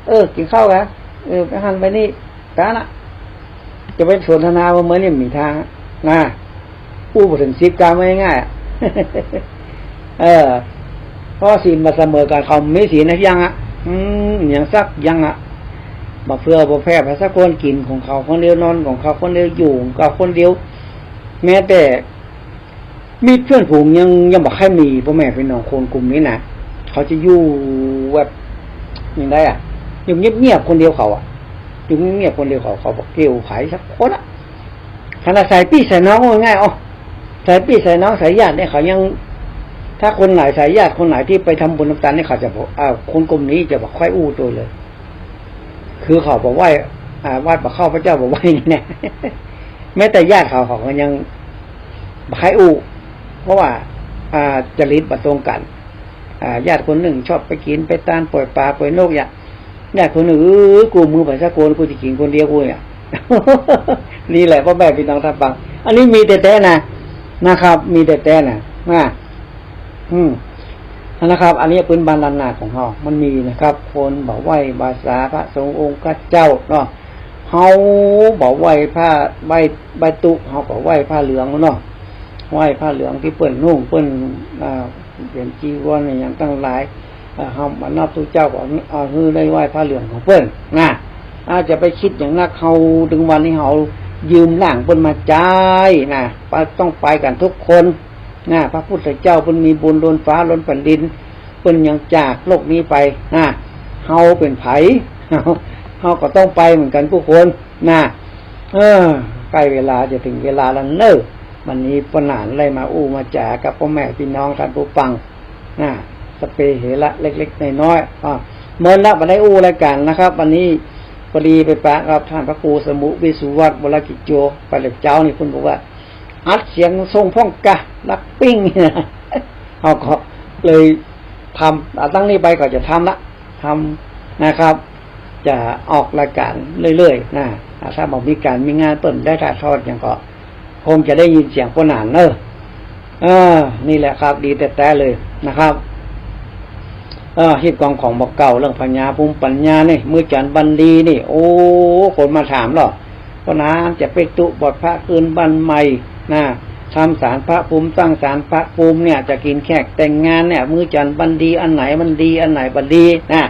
เออ กิ๋นข้าวกั๋น เออ ไปหั้นไปนี่ ตานน่ะ จะไปสนทนาว่าเมื่อนี่มีตางนะ อู้บ่เถิงสิบกรัมง่ายๆ อะ เออ เพราะศีลบ่เสมอกั๋น เขามีศีลนะยังอะ อืม ยังสักยังอะ บ่เผื่อบ่แผ่ไผสักคน กิ๋นของเขาคนเดียว นอนของเขาคนเดียว อยู่ของเขาคนเดียว แม้แต่ มิตรเปื้อนฝูงยัง ยังบ่ใค่มี ป้อแม่ปี้น้องคนกลุ่มนี้นะ เขาจะอยู่แบบ อย่างใดอะ อยู่เงียบๆ คนเดียวเขาอะ อยู่เงียบๆ คนเดียวเขา เขาบ่เกี่ยวไผสักคนอะ ขนาดสายปี้สายน้อง ว่าง่าย อ้อ สายปี้สายน้อง สายญาติเนี่ย เขายัง ถ้าคนไหนสายญาติคนไหนตี้ไปทำบุญทำตานเนี่ย เขาจะบ่ อ่า คนกลุ่มนี้จะบ่ค่อยอู้โตยเลย คือเขาบ่ไหว้ อ่า วัดบ่เข้า พระเจ้าบ่ไหว้นี่นะ แม้แต่ญาติเขา เขาก็ยังบ่ใค่อู้ เพราะว่า อ่า จริตบ่ตรงกั๋น อ่า ญาติคนนึ่งชอบไปกิ๋นไปตาน ป่อยป๋าป่อยนก อย่าง ญาติคนนึ่ง เออ กูมือไปสักคน กูจะกิ๋นคนเดียวกูเนี่ย นี่แหละ ป้อแม่ปี้น้องต้านฟัง อันนี้มีแต๊ๆ นะ นะครับ มีแต๊ๆ นะ นะ อืม นะครับ อันนี้ปื้นบ้านล้านนาของเฮา มันมีนะครับ คนบ่ไหว้บ่สาพระสงฆ์องค์เจ้าเนาะ เฮาบ่ไหว้ผ้า ไหว้ ไหว้ตุ๊ เฮาก็ไหว้ผ้าเหลืองเนาะ ไหว้ผ้าเหลืองตี้เปิ้นนุ่ง เปิ้น อ่า เป๋นจีวรอะหยังตังหลาย อ่า เฮามานับถือเจ้าก็เอาหื้อได้ไหว้ผ้าเหลืองของเปิ้นนะ อาจจะไปกึ๊ดอย่างนัก เฮา เถิงวันนี้เฮายืมร่างเปิ้นมาใจ๊นะ ไป ต้องไปกั๋นทุกคนนะ พระพุทธเจ้าเปิ้นมีบุญล้นฟ้าล้นแผ่นดิน เปิ้นยังจากโลกนี้ไปนะ เฮาเป๋นใผ เฮาก็ต้องไปเหมือนกั๋นกู้คนนะ เออ ใก้เวลาจะเถิงเวลาแล้วเน่อ วันนี้ป้อหนานได้มาอู้มาจ๋ากับป้อแม่ปี้น้องต้านผู้ฟัง นะ สัพเพเหระ เล็กๆ น้อยๆ อ่ะ เมินละ บ่ได้อู้รายก๋านนะครับ วันนี้ปอดีไปปะกับต้านพระครูสมุห์วิสุวัฒน์ วรกิจโจ ไปแต่เจ๊านี่ เปิ้นบอกว่า อัดเสียงส่งพ่องกะ ลักปิ้ง เฮาก็เลยทำ อ่ะ ตั้งนี้ไปก็จะทำละ ทำนะครับ จะออกรายก๋านเรื่อยๆ นะ อ่ะ ถ้าบ่มีก๋านมีงานเปิ้นได้ถ่ายทอดหยังก็ คงจะได้ยินเสียงป้อหนานเน่อ เออ นี่แหละครับ ดีแต๊ๆ เลยนะครับ เออ ฮีตกองของบ่าเก่า เรื่องพญาภูมิปัญญานี่ มื้อจันทร์บันดีนี่ โอ้ คนมาถามเนาะ ป้อหนานจะเป๊กตุ๊บวชพระขึ้นบ้านใหม่นะ ทำศาลพระภูมิ ตั้งศาลพระภูมิเนี่ย จะกิ๋นแขกแต่งงานเนี่ย มื้อจันทร์บันดี อันไหนมันดี อันไหนบ่ดีนะ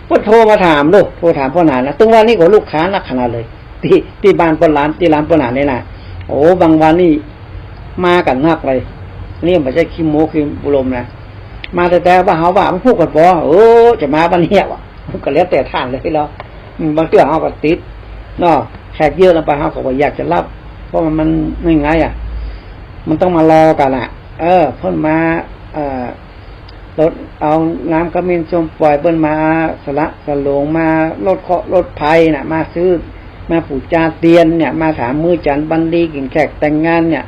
เปิ้นโทรมาถามลูก โทรถามป้อหนานนะ ตึงวันนี้ก็ลูกค้านักขนาดเลย ตี้ ตี้บ้านป้อหนาน ตี้ร้านป้อหนานนี่นะ โอ้ บางวันนี่มากั๋นนักเลย นี่บ่ใจ้ขี้โม้ขี้บุหรี่นะ มาแต๊ๆ ว่าเฮาว่ามันพูดกั๋นบ่ เออ จะมาบ่าเนี้ยวะ ก็แล้วแต่ต้านเลยเนาะ อืม บางเตื้อเฮาก็ติดเนาะ แขกเยอะลงไปเฮาก็บ่อยากจะรับ เพราะมัน มันง่ายๆ อ่ะ มันต้องมารอกั๋นอ่ะ เออ เปิ้นมา เอ่อ รถเอาน้ำขมิ้นส้มป่อย เปิ้นมาสละสลง มารถเคราะห์รถภัยน่ะ มาซื้อ มาปู๋จาเตียนเนี่ย มาถามมื้อจันทร์บันดี กิ๋นแขกแต่งงานเนี่ย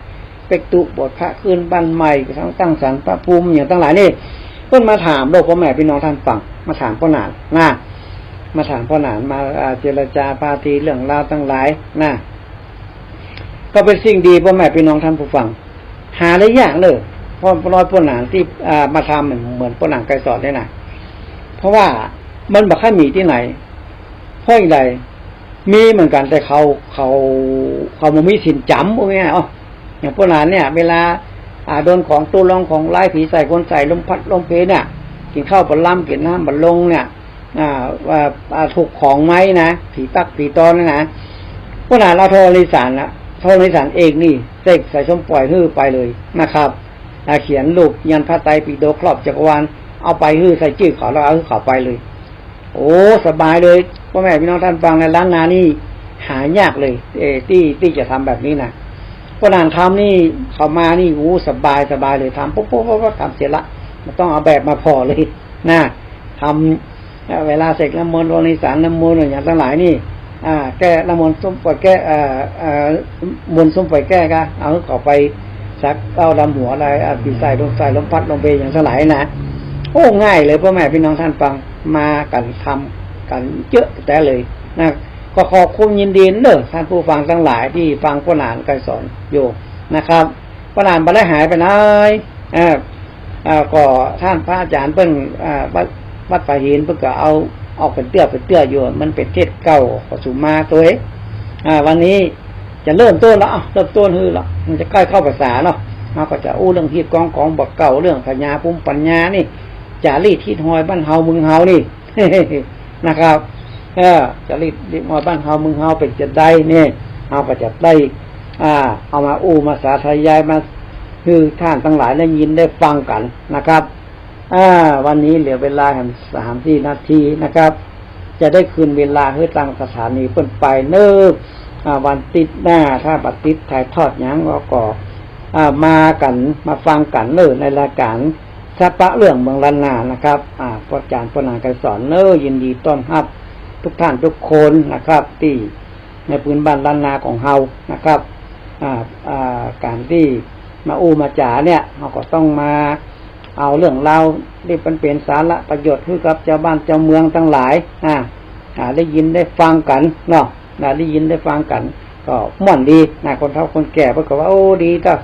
เป๊กตุ๊บวชพระขึ้นบ้านใหม่ ทั้งตั้งศาลพระภูมิอย่างตังหลายนี่ เปิ้นมาถามลูกป้อแม่ปี้น้องต้านฟัง มาถามป้อหนานนะ มาถามป้อหนาน มา อ่า เจรจาปาทีเรื่องราวตังหลายนะ ก็เป๋นสิ่งดีป้อแม่ปี้น้องต้านผู้ฟัง หาได้ยากเน่อ เพราะร้อยป้อหนานตี้ อ่า มาทำเหมือน เหมือนป้อหนานไกรสอนเนี่ยนะ เพราะว่ามันบ่ค่อยมีตี้ไหน เพราะอย่างใด มีเหมือนกั๋น แต่เขา เขา เขาบ่มีศีลจ๋ำ ว่าง่ายๆ อ้อ อย่างป้อหนานเนี่ย เวลา อ่า โดนของตุ๊ลองของร้าย ผีใส่คนใส่ ลมพัดลมเพเนี่ย กิ๋นข้าวบ่ลำ กิ๋นน้ำบ่ลงเนี่ย อ่า ว่า อ่า ถูกของไหมนะ ผีปักผีตอนนะนะ ป้อหนานเอาธรณีสารนะ ธรณีสารเองนี่ เสกใส่ส้มป่อยหื้อไปเลยนะครับ อ่า เขียนรูปยันพระไตรปิฎกครอบจักรวาล เอาไปหื้อใส่จื้อเขา แล้วเอาหื้อเขาไปเลย โอ้ สบายเลย ป้อแม่ปี้น้องต้านฟัง ในล้านนานี่หายากเลย เอ่อ ตี้ ตี้จะทำแบบนี้นะ ป้อหนานทำนี่ เขามานี่ โอ้ สบาย สบายเลย ทำปุ๊บปุ๊บปุ๊บปุ๊บ ทำเสร็จละ บ่ต้องเอาแบบมาผ่อเลยนะ ทำ เอ่อ เวลาเสกน้ำมนต์ ธรณีสารน้ำมนต์ อย่างตังหลายนี่ อ่า แก้น้ำมนต์ส้มป่อยแก้ เอ่อ เอ่อ มนต์ส้มป่อยแก้ก็เอาหื้อเขาไปสักเอาดำหัวอะไร อ่า ผีใส่ลมใส่ลมพัดลมเพอย่างตังหลายนะ โอ้ ง่ายเลย ป้อแม่ปี้น้องต้านฟัง มากั๋นทำกั๋นเยอะแต๊เลยนะ ก็ขอบคุณยินดีเน่อ ต้านผู้ฟังตังหลายตี้ฟังป้อหนานไกรสอนอยู่นะครับ ป้อหนานบ่ได้หายไปไหน เอ่อ เอ่อ ก็ต้านพระอาจ๋ารย์เปิ้น เอ่อ วัด วัดป่าหินเปิ้นก็เอาออกเป๋นเตื้อเป๋นเตื้ออยู่ มันเป๋นเทศน์เก่าของสุมาตวย อ่า วันนี้จะเริ่มต้นละ อ้าว เริ่มต้นหื้อละ มันจะใก้เข้าพรรษาเนาะ เฮาก็จะอู้เรื่องฮีตกองของบ่าเก่า เรื่องพญาภูมิปัญญานี่ จารีตฮีตฮอยบ้านเฮาเมืองเฮานี่ นะครับ เออ จารีตฮีตฮอยบ้านเฮาเมืองเฮาเป๋นจาใดนี่ เฮาก็จะได้ อ่า เอามาอู้มาสาธยายมาหื้อต้านตังหลายได้ยินได้ฟังกั๋นนะครับ อ่า วันนี้เหลือเวลาแหมสามสี่นาทีนะครับ จะได้คืนเวลาหื้อตางสถานีเปิ้นไปเน่อ อ่า วันติ๊ดหน้า ถ้าบ่ติดถ่ายทอดหยังก็ ก็ อ่า มากั๋น มาฟังกั๋นเน่อ ในรายก๋าน สะปะเรื่องเมืองล้านนานะครับ อ่า ป้ออาจ๋ารย์ป้อหนานไกรสอนเน่อ ยินดีต้อนฮับทุกต้านทุกคนนะครับ ตี้ ในปืนบ้านล้านนาของเฮานะครับ อ่า อ่า ก๋านตี้มาอู้มาจ๋าเนี่ย เฮาก็ต้องมาเอาเรื่องราวตี้มันเป๋นสาระประโยชน์หื้อกับจาวบ้านจาวเมืองตังหลาย อ่า อ่า ได้ยินได้ฟังกั๋นเนาะ อ่า ได้ยินได้ฟังกั๋น ก็ม่วนดีนะ คนเฒ่าคนแก่เปิ้นก็ว่า โอ้ ดีเต๊อะ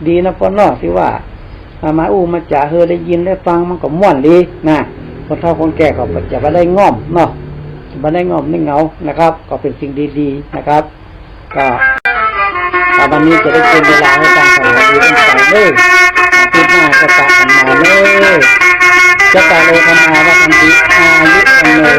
ดีนะป้อเนาะ ตี้ว่า อ่า มาอู้มาจ๋าหื้อได้ยินได้ฟังมันก็ม่วนดีนะ คนเฒ่าคนแก่ก็จะบ่ได้ง่อมเนาะ บ่ได้ง่อมได้เหงานะครับ ก็เป๋นสิ่งดีๆ นะครับ ก็ อ่า วันนี้จะได้เจียมเวลาหื้อตางสวัสดีตางไปเน่อ อาทิตย์หน้าจะปะกั๋นใหม่เน่อ จะปะโลธรรมาวัฒนติ อายุวันโน